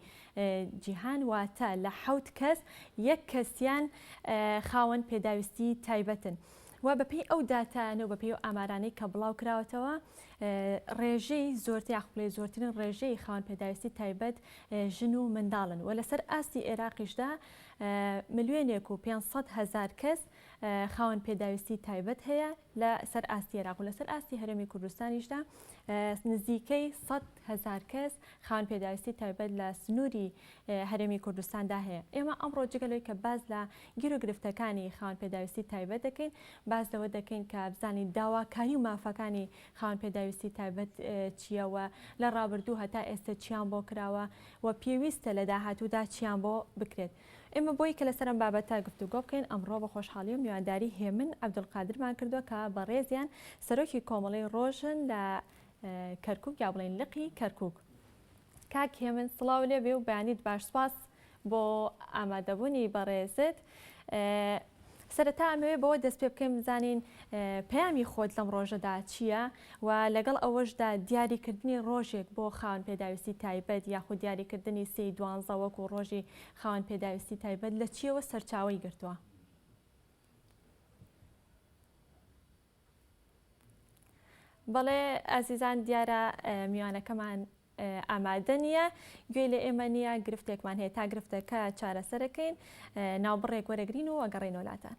جیهان واتە لە حەوت کەس یەک کەسیان خاوەن پێداویستی تایبەتن. و بەپێی ئەو داتایانە و بەپێی ئەو ئامارانەی کە بڵاو کراوەتەوە ڕێژەی زۆرتر یاخود بڵێ زۆرترین ڕێژەی خاوەن پێداویستی تایبەت ژن و منداڵن و لەسەر ئاستی عێراقیشدا ملیۆنێک و 500 هەزار کەس خاوەن پێداویستی تایبەت هەیە لە سەر ئاستی عێراق و لەسەر ئاستی هەرێمی کوردستانیشدا نزیکەی 100 هەزار کەس خاوەن پێداویستی تایبەت لە سنووری هەرێمی کوردستاندا هەیە. ئێمە ئەمڕۆ جگە لەوەی کە باس لە گیروگرفتەکانی خاوەن پێداویستی تایبەت دەکەین، باس لەوە دەکەین کە بزانین داواکاری و مافەکانی خاوەن پێداویستی تایبەت چییە و لە ڕابردوو هەتا ئێستە چیان بۆ کراوە و پێویستە لە داهاتوودا چیان بۆ بکرێت. ئێمە بۆی کە لەسەر ئەم بابەتە گفتوگۆ بکەین ئەمڕۆ بە خۆشحاڵی و میوانداری هێمن عەبدولقادرمان کردووە کە بەڕێزیان سەرۆکی کۆمەڵەی ڕۆژن لە کەرکوک یا بڵێین لقی کەرکوک. کاک هێمن سڵاو لێبێ و بەیانیت باش سپاس بۆ ئامادەبوونی بەڕێزت. سەرەتا ئەمەوێ بەوە دەست پێ بکەین بزانین پەیامی خۆت لەم ڕۆژەدا چییە و لەگەڵ ئەوەشدا دیاریکردنی ڕۆژێک بۆ خاوەن پێداویستی تایبەت یاخود دیاریکردنی سێی دوانزە وەکو ڕۆژی خاوەن پێداویستی تایبەت لە چییەوە سەرچاوەی گرتووە؟ بەڵێ ئازیزان دیارە میوانەکەمان ئامادە نییە گوێی لە ئێمە نییە گرفتێکمان هەیە تا گرفتەکە چارەسەرەکەین ناوبڕێک وەرەگرین و ئەگەڕێینەوە لاتان.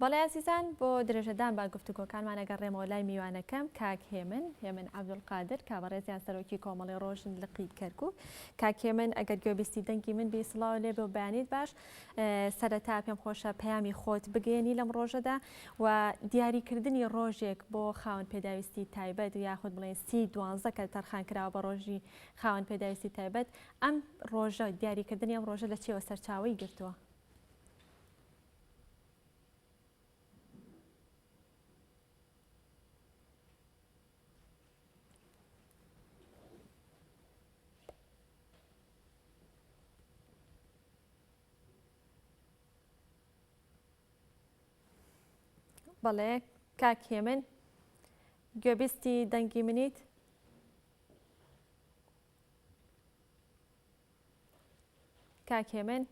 بەڵێ ئازیزان بۆ درێژەدان بە گفتوگۆکانمان ئەگەڕێمەوە لای میوانەکەم کاک هێمن هێمن عەبدولقادر کە بەڕێزیان سەرۆکی کۆمەڵی ڕۆژن لقی کەرکوک کاک هێمن ئەگەر گوێبیستی دەنگی من بی سڵاو لێ بێ و بەیانیت باش سەرەتا پێم خۆشە پەیامی خۆت بگەیەنی لەم ڕۆژەدا و دیاریکردنی ڕۆژێک بۆ خاوەن پێداویستی تایبەت و یاخود بڵێن سی دوانزە کە تەرخان کراوە بە ڕۆژی خاوەن پێداویستی تایبەت ئەم ڕۆژە دیاریکردنی ئەم ڕۆژە لە چیەوە سەرچاوەی گرتووە؟ بەڵێ کاک هێمن گوێبیستی دەنگی منیت؟ کاک هێمن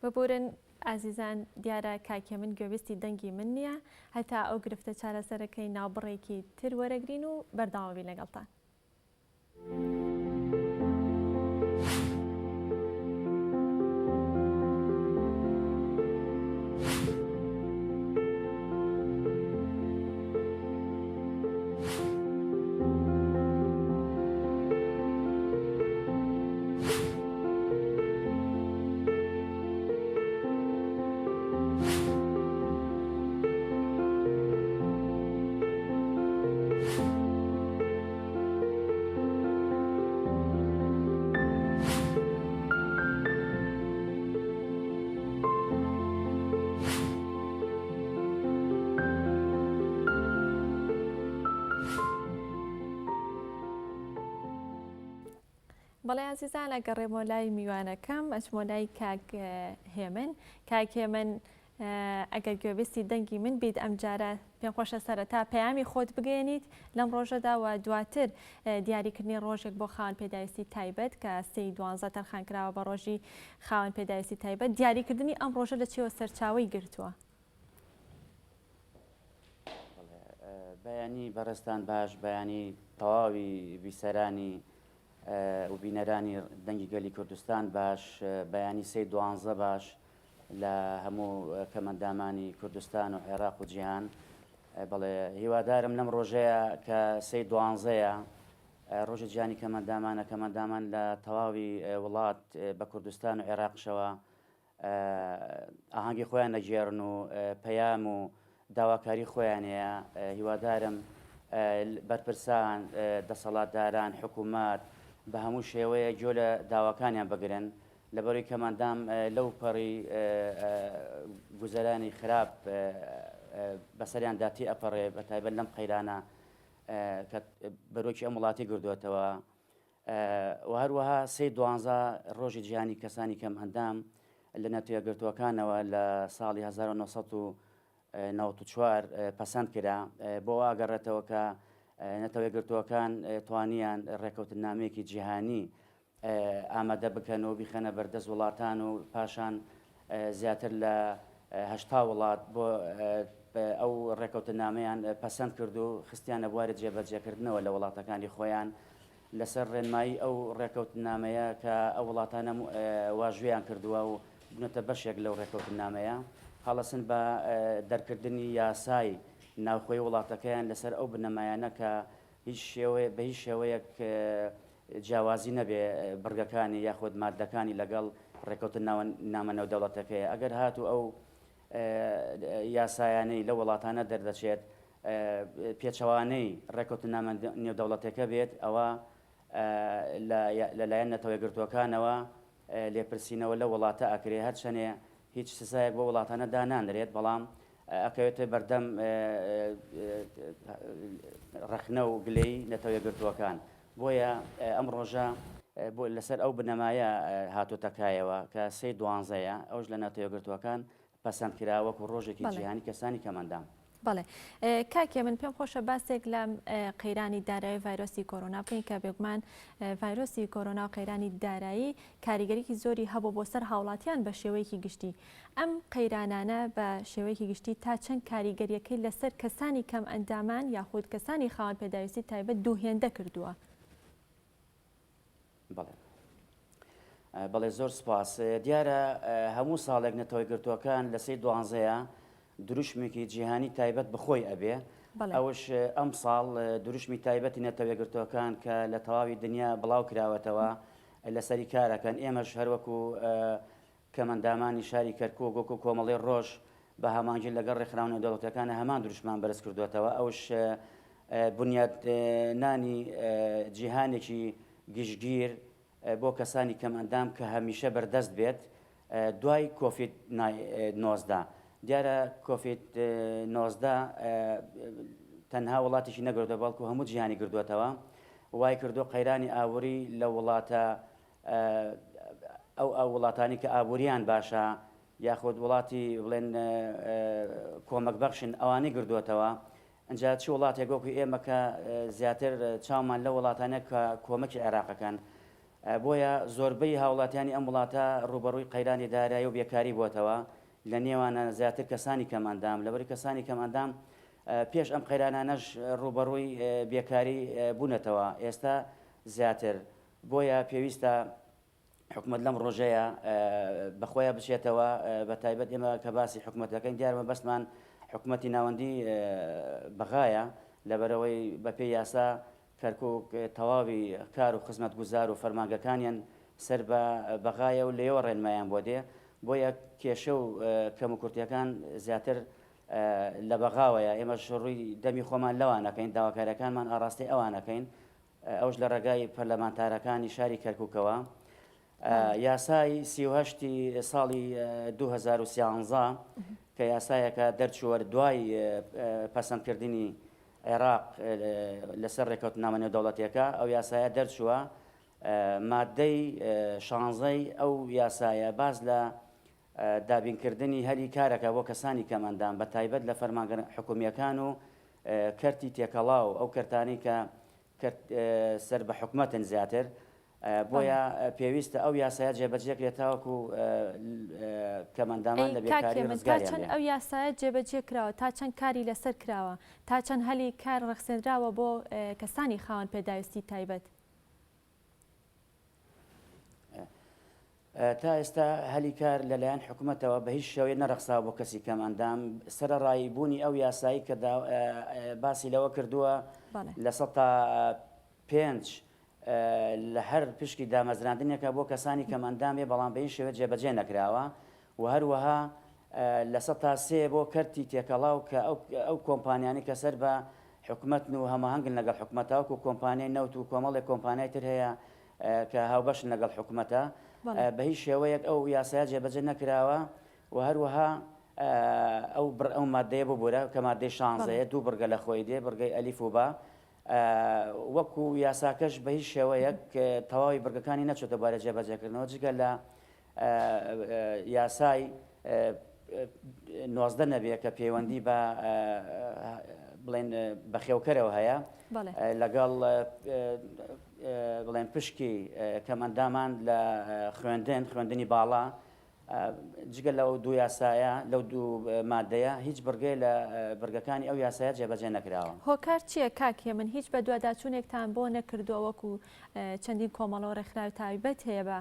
ببورن. ئازیزان دیارە کاک هێمن گوێبیستی دەنگی من نییە هەتا ئەو گرفتە چارەسەرەکەی ناوبڕێکی تر وەرەگرین و بەردەوام بین لەگەڵتان. بەڵێ ئازیزان ئەگەڕێمەوە لای میوانەکەم ئەچمەوە لای کاک هێمن کاک هێمن ئەگەر گوێبیستی دەنگی من بیت ئەمجارە پێم خۆشە سەرەتا پەیامی خۆت بگەیەنیت لەم ڕۆژەدا و دواتر دیاریکردنی ڕۆژێک بۆ خاوەن پێداویستی تایبەت کە سێی دوانزە تەرخان کراوە بە ڕۆژی خاوەن پێداویستی تایبەت دیاریکردنی ئەم ڕۆژە لە چیەوە سەرچاوەی گرتووە؟ بەیانی بەڕێزتان باش، بەیانی تەواوی بیسەرانی و بینەرانی دەنگی گەلی کوردستان باش، بەیانی سێی دوانزە باش لە هەموو کەمەندامانی کوردستان و عێراق و جیهان. بەڵێ هیوادارم لەم ڕۆژەیە کە سێی دوانزەیە ڕۆژی جیهانی کەمەندامانە، کەمەندامان لە تەواوی وڵات بە کوردستان و عێراقشەوە ئاهەنگی خۆیان دەگێڕن و پەیام و داواکاری خۆیان هەیە، هیوادارم بەرپرسان، دەسەڵاتداران، حکوومەت بە هەموو شێوەیەک گوێ لە داواکانیان بگرن، لەبەروی کەمئەندام لەو پەڕی گوزەرانی خراپ بەسەریاندا تێئەپەڕێ، بەتایبەت لەم قەیرانە کە بەرۆکی ئەم وڵاتی گردووەتەوە. و هەروەها سێی دوانزە ڕۆژی جیهانی کەسانی کەم ئەندام لە نەتەوەیەکگرتووەکانەوە لە ساڵی 1994 پەسەند کرا بۆ ئاگەڕێتەوە کە نەتەوەیەکگرتووەکان توانیان ڕێکەوتنامەیەکی جیهانی ئامادە بکەن و بیخەنە بەردەست وڵاتان و پاشان زیاتر لە 80 وڵات بۆ ئەو ڕێکەوتنامەیان پەسەند کرد و خستیانە بواری جێبەجێکردنەوە لە وڵاتەکانی خۆیان لەسەر ڕێنمایی ئەو ڕێکەوتننامەیە کە ئەو وڵاتانە واژوویان کردووە و بوونەتە بەشێک لەو ڕێکەوتننامەیە، هەڵەسن بە دەرکردنی یاسای ناوخۆی وڵاتەکەیان لەسەر ئەو بنەمایانە کە هیچ شێوەیە بە هیچ شێوەیەک جیاوازی نەبێ بڕگەکانی یاخود ماددەکانی لەگەڵ ڕێکەوتننامە نێودەوڵەتەکەیە ئەگەر هاتوو ئەو یاسایانەی لەو وڵاتانە دەردەچێت پێچەوانەی ڕێککەوتننامە نێودەوڵەتیەکە بێت، ئەوا لەلایەن نەتەوەیەکگرتووەکانەوە لێپرسینەوە لەو وڵاتە ئەکرێ، هەرچەنێ هیچ سزایەک بۆ وڵاتانە دانانرێت، بەڵام ئەکەوێتە بەردەم ڕەخنە و گلەیی نەتەوەیەکگرتووەکان. بۆیە ئەم ڕۆژە لەسەر ئەو بنەمایە هاتۆتە کایەوە کە سێی دوانزەیە، ئەوش لە نەتەوەیەکگرتووەکان پەسەند کرا وەکو ڕۆژێکی جیهانی کەسانی کەمئەندام. بەڵێ کاک هێمن پێم خۆشە باسێک لە قەیرانی دارایی ڤایرۆسی کۆرۆنا بکەین کە بێگومان ڤایرۆسی کۆرۆنا و قەیرانی دارایی کاریگەریی زۆری هەبوو بۆ سەر هاوڵاتیان بە شێوەیەکی گشتی ئەم قەیرانانە بە شێوەیەکی گشتی تا چەند کاریگەریەکەی لەسەر کەسانی کەم ئەندامان یاخود کەسانی خاوەن پێداویستی تایبەت دوو هێندە کردووە؟ بەڵێ بەڵێ زۆر سپاس دیارە هەموو ساڵێک نەتەوەیەکگرتووەکان لە سێی دوانزەیە دروشمێکی جیهانی تایبەت بەخۆی ئەبێ ئەوش ئەم ساڵ دروشمی تایبەتی نەتەوەیەکگرتووەکان کە لە تەواوی دنیا بڵاو کراوەتەوە لەسەری کارەکەن ئێمەش هەروەکو کەمئەندامانی شاری کەرکوک وەکو کۆمەڵەی ڕۆژ بە هەماهەنگی لەگەڵ ڕێکخراوە نێودەوڵەتیەکان هەمان دروشمان بەرز کردووەتەوە ئەوش بنیادنانی جیهانێکی گشتگیر بۆ کەسانی کەمئەندام کە هەمیشە بەردەست بێت دوای کۆفید 19. دیارە کۆفید 19 تەنها وڵاتێکی نەگرتووە بەڵکو هەموو جیهانی گردووەتەوە وای کردو قەیرانی ئابووری لە وڵاتە ئەو ئەو وڵاتانی کە ئابووریان باشە یاخود وڵاتی بڵێن کۆمەک بەخشن ئەوانەی گردووەتەوە ئەجا چ وڵاتێک وەکو ئێمە کە زیاتر چاومان لە وڵاتانە کە کۆمەکی عێراقەکەن بۆیە زۆربەی هاوڵاتیانی ئەم وڵاتە ڕووبەڕووی قەیرانی دارایی و بێکاری بووەتەوە. لە نێوانە زیاتر کەسانی کەمئەندام، لەبەرئەوەی کەسانی کەمئەندام پێش ئەم قەیرانانەش ڕووبەڕووی بێکاری بوونەتەوە، ئێستا زیاتر، بۆیە پێویستە حکومەت لەم ڕۆژەیە بەخۆیا بچێتەوە، بەتایبەت ئێمە کە باسی حکومەت دەکەین دیارە مەبەستمان حکومەتی ناوەندی بەغایە، لەبەرئەوەی بەپێی یاسا کەرکوک تەواوی کار و خزمەتگوزار و فەرمانگەکانیان سەر بە بەغایە و لێیەوە ڕێنمایان بۆ دێ، بۆیە کێشە و کەموکورتیەکان زیاتر لە بەغاوەیە، ئێمەش ڕووی دەمی خۆمان لەوان ئەکەین، داواکاریەکانمان ئاڕاستەی ئەوان ئەکەین، ئەوش لە ڕێگای پەرلەمانتارەکانی شاری کەرکوکەوە. یاسای 38 ساڵی 2013 کە یاسایەکە دەرچووە دوای پەسەندکردنی عێراق لەسەر ڕێککەوتنامە نێودەوڵەتیەکە ئەو یاسایە دەرچووە، ماددەی شانزەی ئەو یاسایە باس لە دابینکردنی هەلی کارەکە بۆ کەسانی کەمئەندام بە تایبەت لە فەرمانگە حکومییەکان و کەرتی تێکەڵاو ئەو کەرتانەی کە سەر بە حکومەتن زیاتر بۆیە پێویستە ئەو یاسایە جێبەجێکرێت تاوەکو کەمئەندامان لە بێکاری ڕزگاریان بێ. تا چەند ئەو یاسایە جێبەجێ کراوە؟ تا چەند کاری لەسەر کراوە؟ تا چەند هەلی کار ڕەخسێنراوە بۆ کەسانی خاوەن پێداویستی تایبەت؟ تا ئێستا هەلی کار لەلایەن حکومەتەوە بە هیچ شێوەیەک نەڕەخساوە بۆ کەسی کەمئەندام، سەرەڕای بوونی ئەو یاسایی کە باسی لەوە کردووە 5% لە هەر پشکی دامەزراندنێکە بۆ کەسانی کەمئەندام بێ، بەڵام بە هیچ شێوەیەک جێبەجێ نەکراوە و هەروەها 3% بۆ کەرتی تێکەڵاو کە ئەو کۆمپانیانەی کە سەر بە حکومەتن و هەماهەنگن لەگەڵ حکومەتە وەکو کۆمپانیای نەوت و کۆمەڵێک کۆمپانیای تر هەیە کە هاوبەشن لەگەڵ حکومەتە بە هیچ شێوەیەک ئەو یاسایە جێبەجێ نەکراوە و هەروەها ئەو بڕ ئەو مادەیە ببورە کە مادەی شانزەیە دوو بڕگە لە خۆی دێ بڕگەی ئەلیف و با وەکو یاساکەش بە هیچ شێوەیەک تەواوی بڕگەکانی نەچۆتە بارە جێبەجێکردنەوە جگە لە یاسای 19 نەبێ کە پەیوەندی بە بڵێن بەخێوکەرەوە هەیە لەگەڵ بڵێن پشکی کەمئەندامان لە خوێندن خوێندنی باڵا جگە لەو دوو یاسایە لەو دوو مادەیە هیچ بڕگەی لە بڕگەکانی ئەو یاسایە جێبەجێ نەکراوە. هۆکار چییە کاک هێمن هیچ بەدواداچوونێکتان بۆ نەکردووە وەکو چەندین کۆمەڵە و ڕێکخراوی تایبەت هەیە بە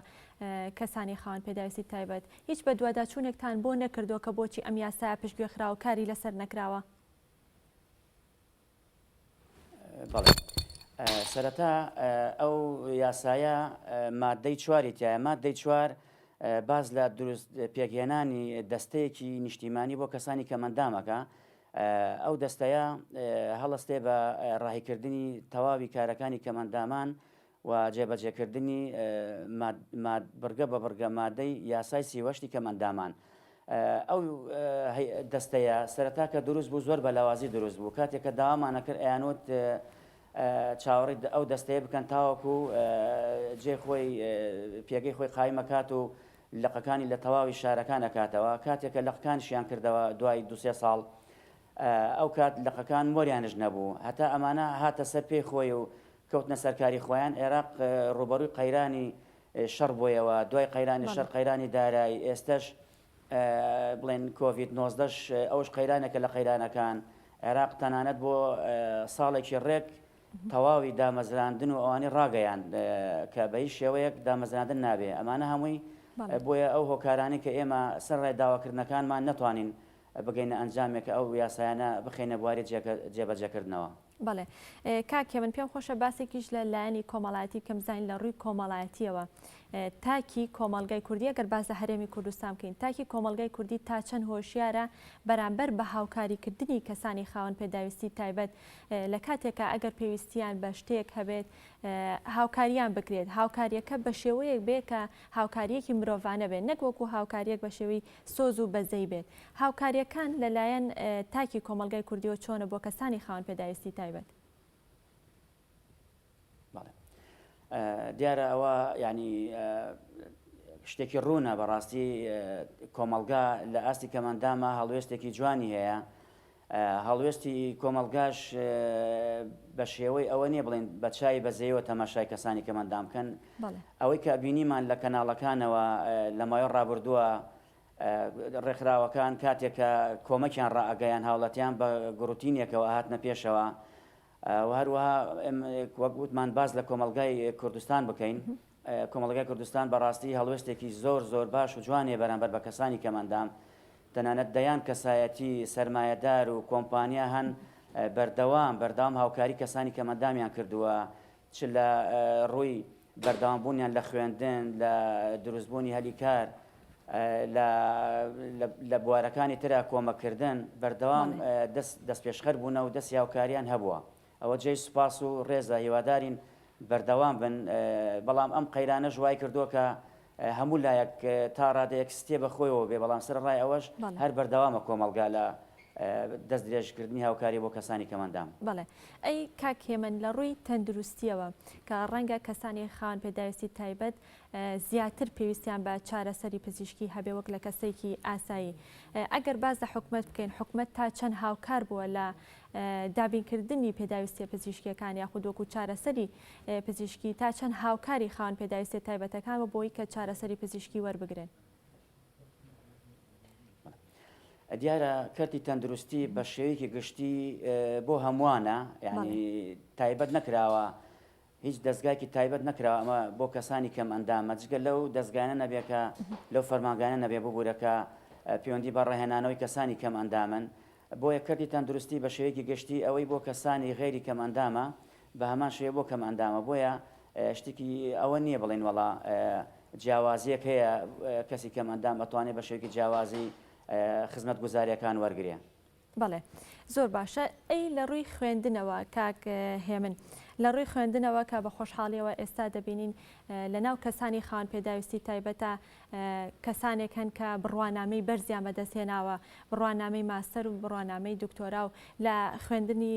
کەسانی خاوەن پێداویستی تایبەت هیچ بەدواداچوونێکتان بۆ نەکردووە کە بۆچی ئەم یاسایە پشتگوێ خراوە کاری لەسەر نەکراوە؟ بەڵێ سەرەتا ئەو یاسایە مادەی چواری تایە مادەی چوار باز لە دروست پێکهێنانی دەستەیەکی نیشتیمانی بۆ کەسانی کەمەندامەکە ئەو دەستەیە هەڵستێ بە ڕاهیکردنی تەواوی کارەکانی کەمەندامان و جێبەجێکردنی بڕگە بە بڕگە مادەی یاسای سیوەشتی کەمئەندامان. ئەو دەستەیە سەرەتا کە دروست بوو زۆر بە لاوازی دروست بوو کاتێک کە داوامانە کرد ئەیانوت چاوەڕێی ئەو دەستەیە بکەن تاوەکو جێ خۆی پێگەی خۆی قایمەکات و لقەکانی لە تەواوی شارەکان ئەکاتەوە کاتێک کە لقەکانیشیان کردەوە دوای دوسێ ساڵ ئەو کات لقەکان مۆریانش نەبوو هەتا ئەمانە هاتە سەر پێی خۆی و کەوتنە سەر کاری خۆیان، عێراق ڕووبەڕووی قەیرانی شەڕ بۆیەوە، دوای قەیرانی شەڕ قەیرانی دارایی، ئێستەش بڵێن کۆڤید 19 ئەوش قەیرانێکە لە قەیرانەکان، عێراق تەنانەت بۆ ساڵێکی ڕێک تەواوی دامەزراندن و ئەوانی ڕاگەیاند کە بە هیچ شێوەیەک دامەزراندن نابێ، ئەمانە هەمووی بۆیە ئەو هۆکارانەی کە ئێمە سەرەڕای داواکردنەکانمان نەتوانین بگەینە ئەنجامێک کە ئەو یاسایانە بخەینە بواری جێبەجێکردنەوە. بەڵێ کاک هێمن پێم خۆشە باسێکیش لە لایەنی کۆمەڵایەتی بکەم بزانین لە ڕووی کۆمەڵایەتیەوە تاکی کۆمەڵگای کوردی ئەگەر باس لە هەرێمی کوردستان بکەین تاکی کۆمەڵگای کوردی تا چەند هۆشیارە بەرامبەر بە هاوکاریکردنی کەسانی خاوەن پێداویستی تایبەت لە کاتێکا ئەگەر پێویستیان بە شتێک هەبێت هاوکاریان بکرێت هاوکاریەکە بە شێوەیەک بێ کە هاوکاریەکی مرۆڤانە بێت نەک وەکو هاوکاریەک بە شێوەی سۆز و بەزەی بێت هاوکاریەکان لەلایەن تاکی کۆمەڵگای کوردیەوە چۆنە بۆ کەسانی خاوەن پێداویستی تایبەت؟ بەڵێ دیارە ئەوە ینی شتێکی ڕوونە بەڕاستی کۆمەڵگا لە ئاستی کەمەندامە هەڵوێستێکی جوانی هەیە هەڵوێستی کۆمەڵگاش بە شێوەی ئەوە نییە بڵێن بە چای بەزەیەوە تەماشای کەسانی کەمەندام بکەن ئەوەی کە بینیمان لە کەناڵەکانەوە لە ماوەی ڕابردووە. ڕێکخراوەکان کاتێک کە کۆمەکیان ڕائەگەیان هاوڵاتیان بە گوڕوتینێکەوە ئەهاتنە پێشەوە و هەروەها وەک وتمان باس لە کۆمەڵگای کوردستان بکەین کۆمەڵگای کوردستان بەڕاستی هەڵوێستێکی زۆر زۆر باش و جوانێ بەرامبەر بە کەسانی کەمئەندام تەنانەت دەیان کەسایەتی سەرمایەدار و کۆمپانیا هەن بەردەوام بەردەوام هاوکاری کەسانی کەمئەندامیان کردووە چ لە ڕووی بەردەوامبوونیان لە خوێندن، لە دروستبوونی هەلی کار، لە بوارەکانی ترا کۆمەککردن، بەردەوام دەستپێشخەر بوونە و دەستی هاوکاریان هەبووە. ئەوە جێی سوپاس و ڕێزە، هیوادارین بەردەوام بن، بەڵام ئەم قەیرانەش وای کردووە کە هەموو لایەک تا ڕادەیەک ستێ بە خۆیەوە بێ، بەڵام سەرەڕای ئەوەش هەر بەردەوامە کۆمەڵگا لە دەست درێژکردنی هاوکاری بۆ کەسانی کەمئەندام. بەڵێ. ئەی کاک هێمن لە ڕووی تەندروستییەوە کە ڕەنگە کەسانی خاوەن پێداویستی تایبەت زیاتر پێویستیان بە چارەسەری پزیشکی هەبێ وەک لە کەسێکی ئاسایی ئەگەر باس لە حکومەت بکەین حکومەت تا چەند هاوکار بووە لە دابینکردنی پێداویستیە پزیشکیەکان یاخود وەکو چارەسەری پزیشکی تا چەند هاوکاری خاوەن پێداویستیە تایبەتەکان بوو بۆی کە چارەسەری پزیشکی وەربگرن؟ دیارە کەرتی تەندروستی بە شێوەیەکی گشتی بۆ هەمووانە یعنی تایبەت نەکراوە هیچ دەزگایەکی تایبەت نەکراوە ئەمە بۆ کەسانی کەم ئەندامە جگە لەو دەزگایانە نەبێ کە لەو فەرمانگانە نەبێ ببورە کە پەیوەندی بە ڕاهێنانەوەی کەسانی کەم ئەندامن بۆیە کەرتی تەندروستی بە شێوەیەکی گشتی ئەوەی بۆ کەسانی غەیری کەم ئەندامە بە هەمان شێوە بۆ کەم ئەندامە بۆیە شتێکی ئەوە نییە بڵێین وەڵا جیاوازیەک هەیە کەسی کەم ئەندام ئەتوانێت بە شێوەیەکی جیاوازی خزمەتگوزاریەکان وەرگێ. بەڵێ زۆر باشە ئەی لە ڕووی خوێندنەوە کاک هێمن لە ڕووی خوێندنەوە کە بە خۆشحاڵیەوە ئێستا دەبینین لە ناو کەسانی خاوەن پێداویستی تایبەتە کەسانێک هەن کە بڕوانامەی بەرزیان بەدەستهێناوە بڕوانامەی ماستەر و بڕوانامەی دکتۆرا و لە خوێندنی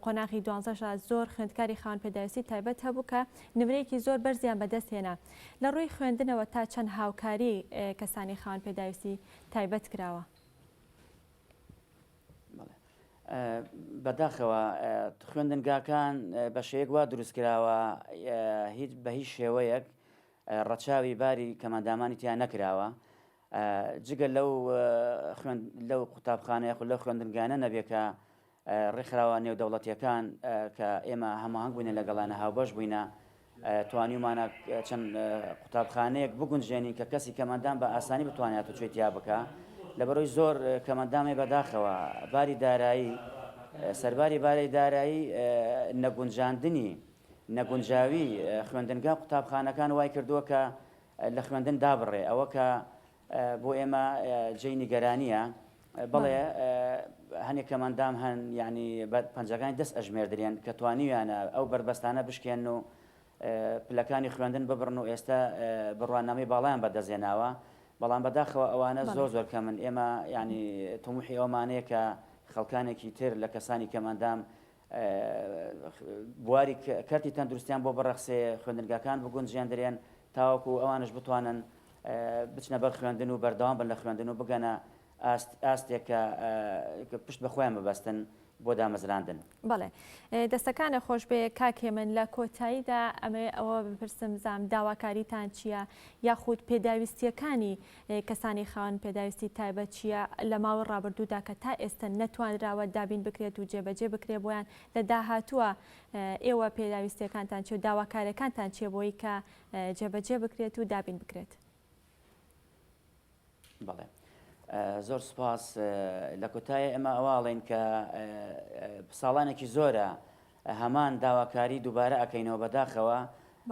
قۆناغی دوانزەشدا زۆر خوێندکاری خاوەن پێداویستی تایبەت هەبوو کە نمرەیەکی زۆر بەرزیان بەدەستهێنا لە ڕووی خوێندنەوە تا چەند هاوکاری کەسانی خاوەن پێداویستی تایبەت کراوە؟ بەداخەوە خوێندنگاکان بە شێوەیەک وا دروست کراوە هیچ بە هیچ شێوەیەک ڕەچاوی باری کەمئەندامانی تیا نەکراوە جگە لەو خوێند لەو قوتابخانە یاخود لەو خوێندنگانە نەبێ کە ڕێکخراوە نێودەوڵەتیەکان کە ئێمە هەماهەنگ بووینە لەگەڵیانە هاوبەش بووینە توانیومانە چەند قوتابخانەیەک بگونجێنین کە کەسی کەمئەندام بە ئاسانی بتوانێت هاتوچۆی تیا بکا لەبەرەوەی زۆر کەمئەندامێ بەداخەوە باری دارایی سەرباری باری دارایی نەگونجاندنی نەگونجاوی خوێندنگا قوتابخانەکان وای کردووە کە لە خوێندن دابڕێ ئەوە کە بۆ ئێمە جێی نیگەرانییە. بەڵێ هەنێک کەمئەندام هەن یانی بە پەنجەکانی دەست ئەژمێردرێن کە توانیویانە ئەو بەربەستانە بشکێنن و پلەکانی خوێندن ببڕن و ئێستا بڕوانامەی باڵایان بەدەستهێناوە بەڵام بەداخەوە ئەوانە زۆر زۆر کەمن ئێمە یانی تموحی ئەومانەیە کە خەڵکانێکی تر لە کەسانی کەمئەندام بواری کەرتی تەندروستیان بۆ بڕەخسێ، خوێندنگاکان بگونجێندرێن تاوەکو ئەوانش بتوانن بچنە بەر خوێندن و بەردەوام بن لە خوێندن و بگەنە ئاستێک کە پشت بە خۆیان ببەستن بۆ دامەزراندن. بەڵێ دەستەکانت خۆشبێ کاک هێمن لە کۆتاییدا ئەمەوێ ئەوە بپرسم زام داواکاریتان چییە یاخود پێداویستییەکانی کەسانی خاوەن پێداویستی تایبەت چییە لە ماوەی ڕابردوودا کە تا ئێستە نەتوانراوە دابین بکرێت و جێبەجێ بکرێت بۆیان لە داهاتووە ئێوە پێداویستییەکانتان چییە و داواکارییەکانتان چییە بۆی کە جێبەجێ بکرێت و دابین بکرێت؟ بەڵێ زۆر سوپاس لە کۆتایە ئێمە ئەوە ئەڵێین کە ساڵانێکی زۆرە هەمان داواکاری دووبارە ئەکەینەوە بەداخەوە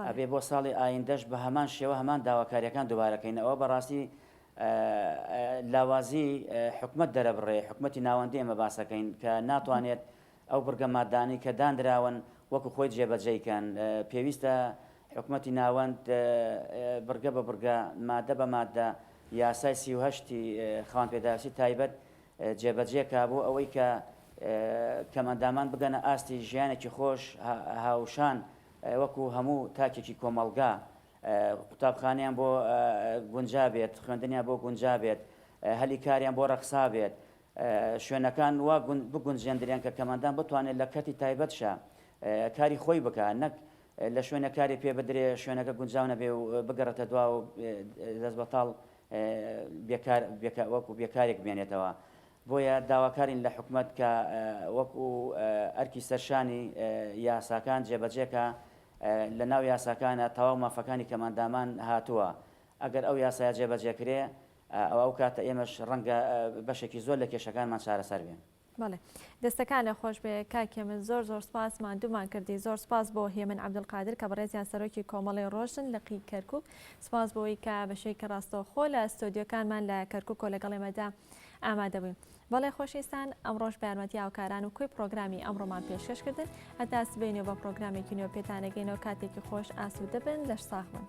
ئەبێ بۆ ساڵی ئایندەش بە هەمان شێوە هەمان داواکاریەکان دووبارەکەینەوە بەڕاستی لاوازی حکومت دەرەبڕێ حکومەتی ناوەندی ئێمە باسەکەین کە ناتوانێت ئەو بڕگە مادانەی کە دانراون وەکو خۆی جێبەجێی کەن. پێویستە حکومەتی ناوەند بڕگە بە بڕگە، مادە بە مادە یاسای 38 ی خاوەن پێداویستی تایبەت جێبەجێ کا بۆ ئەوەی کە کەمئەندامان بگەنە ئاستی ژیانێکی خۆش هاوشان وەکو هەموو تاکێکی کۆمەڵگا قوتابخانەیان بۆ گونجابێت، خوێندنیان بۆ گونجابێت، هەلی کاریان بۆ ڕەخسابێت. شوێنەکان وا بگونجێندرێن کە کەمئەندام بتوانێت لە کەرتی تایبەتشا کاری خۆی بکا نەک لە شوێنە کاری پێ بدرێ شوێنەکە گونجاو نەبێ و بگەڕێتە دوا و دەست بەتاڵ بێکار وەکو بێکارێک بمێنێتەوە. بۆیە داواکارین لە حکومەت کە وەکو ئەرکی سەرشانی یاساکان جێبەجێکا، لە ناو یاساکانە تەواو مافەکانی کەمئەندامان هاتووە، ئەگەر ئەو یاسایە جێبەجێکرێ ئەوا ئەو کاتە ئێمەش ڕەنگە بەشێکی زۆر لە کێشەکانمان چارەسەر بێ. بەڵێ دەستەکانت خۆش بێ کاک هێمن زۆر زۆر سپاس ماندوومان کردی زۆر سپاس بۆ هێمن عەبدولقادر کە بەڕێزیان سەرۆکی کۆمەڵەی ڕۆشن لقی کەرکوک سپاس بۆی کە بە شێوەیەکی ڕاستەوخۆ لە ستۆدیۆکانمان لە کەرکوک و لەگەڵ ئێمەدا ئامادە بووین بەڵێ خۆشەویستان ئەمڕۆش بە یارمەتی هاوکاران و کۆی پرۆگرامی ئەمڕۆمان پێشکەش کردن هەتا سبەینێ بە پرۆگرامێکی نوێ پێتانەگەینەوە کاتێکی خۆش ئاسوودە بن لەش ساغ بن.